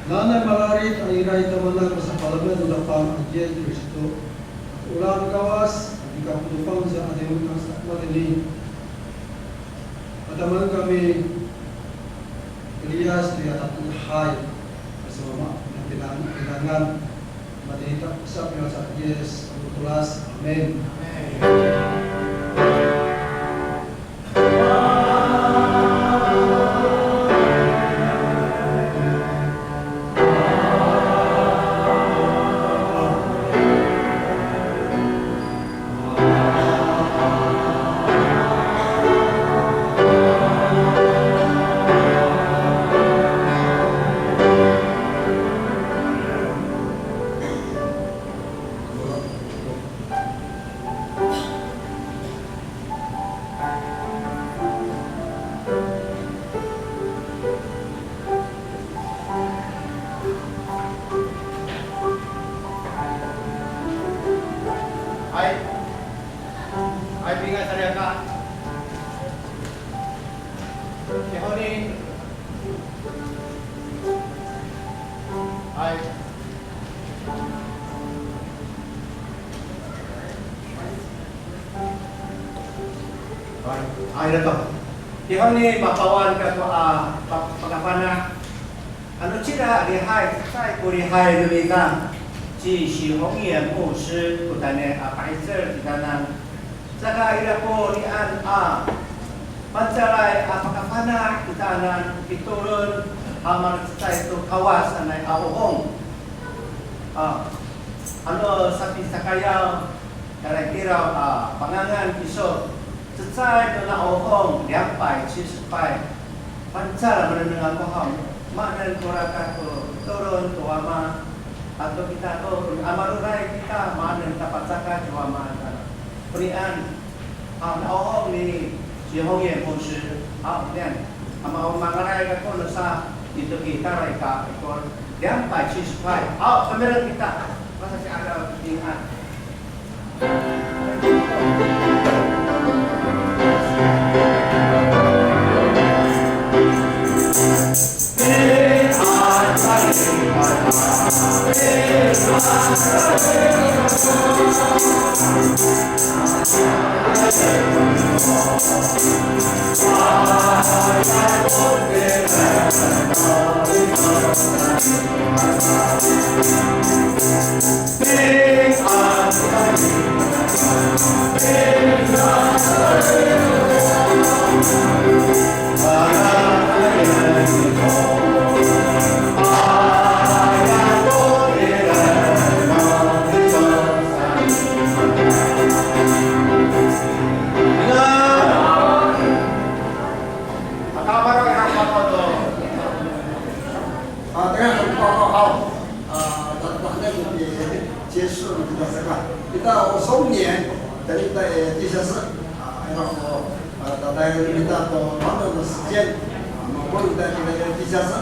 Nanay mararid a ira i tamanan ko sapalemed no Tapang a ci Yis Kristo. Oraan no Kawas, a mikapotofang sa a tayni a matini. Matamaen kami, Elias, toya tatiihay, a samama, na pinang-, pinangan, matini ta, sa piya sa Yis, a mitolas. Amin. Amin. Hay. Hay, pingan salikaka. Kihoni. Hay. Hay, ira to. Kihoni mapawan kako a pa-, pakafana'. Ano cira lihay, cecay ko lihay no mita, ci Sihongye 牧师 ko tayni a pa'icel kitanan. Saka ira ko nian a fangcalay a pakafana' kitanan pitolon a malacecay to Kawas sanay a 'ohong. A, ano sapisakayaw, tayra i kiraw a pangangan kiso, cecay to na 'ohong 两百七十块. Fangcal a manengneng ako haw, maanen ko rakat ko tolon to Wama, ato kita to, a maroray kita, maanen ta pacakay ci Wama. Onian, a, na 'ohong ni Sihongye 牧师, a, onian, a, ma-, mangalay kako no sa, ito kita ray ka, ikor, 两百七十块. A, pamireng kita, masasi'adaw, onian. 啊，大家好，好，好。啊，大家好，好，好。啊，咱们那个结束了，kita saka. Kita o sowal niya, kita, eh, 地下室, ah, ira ko, ah, tatayalen ita to paro no 时间, ah, mapolong ita to 地下室.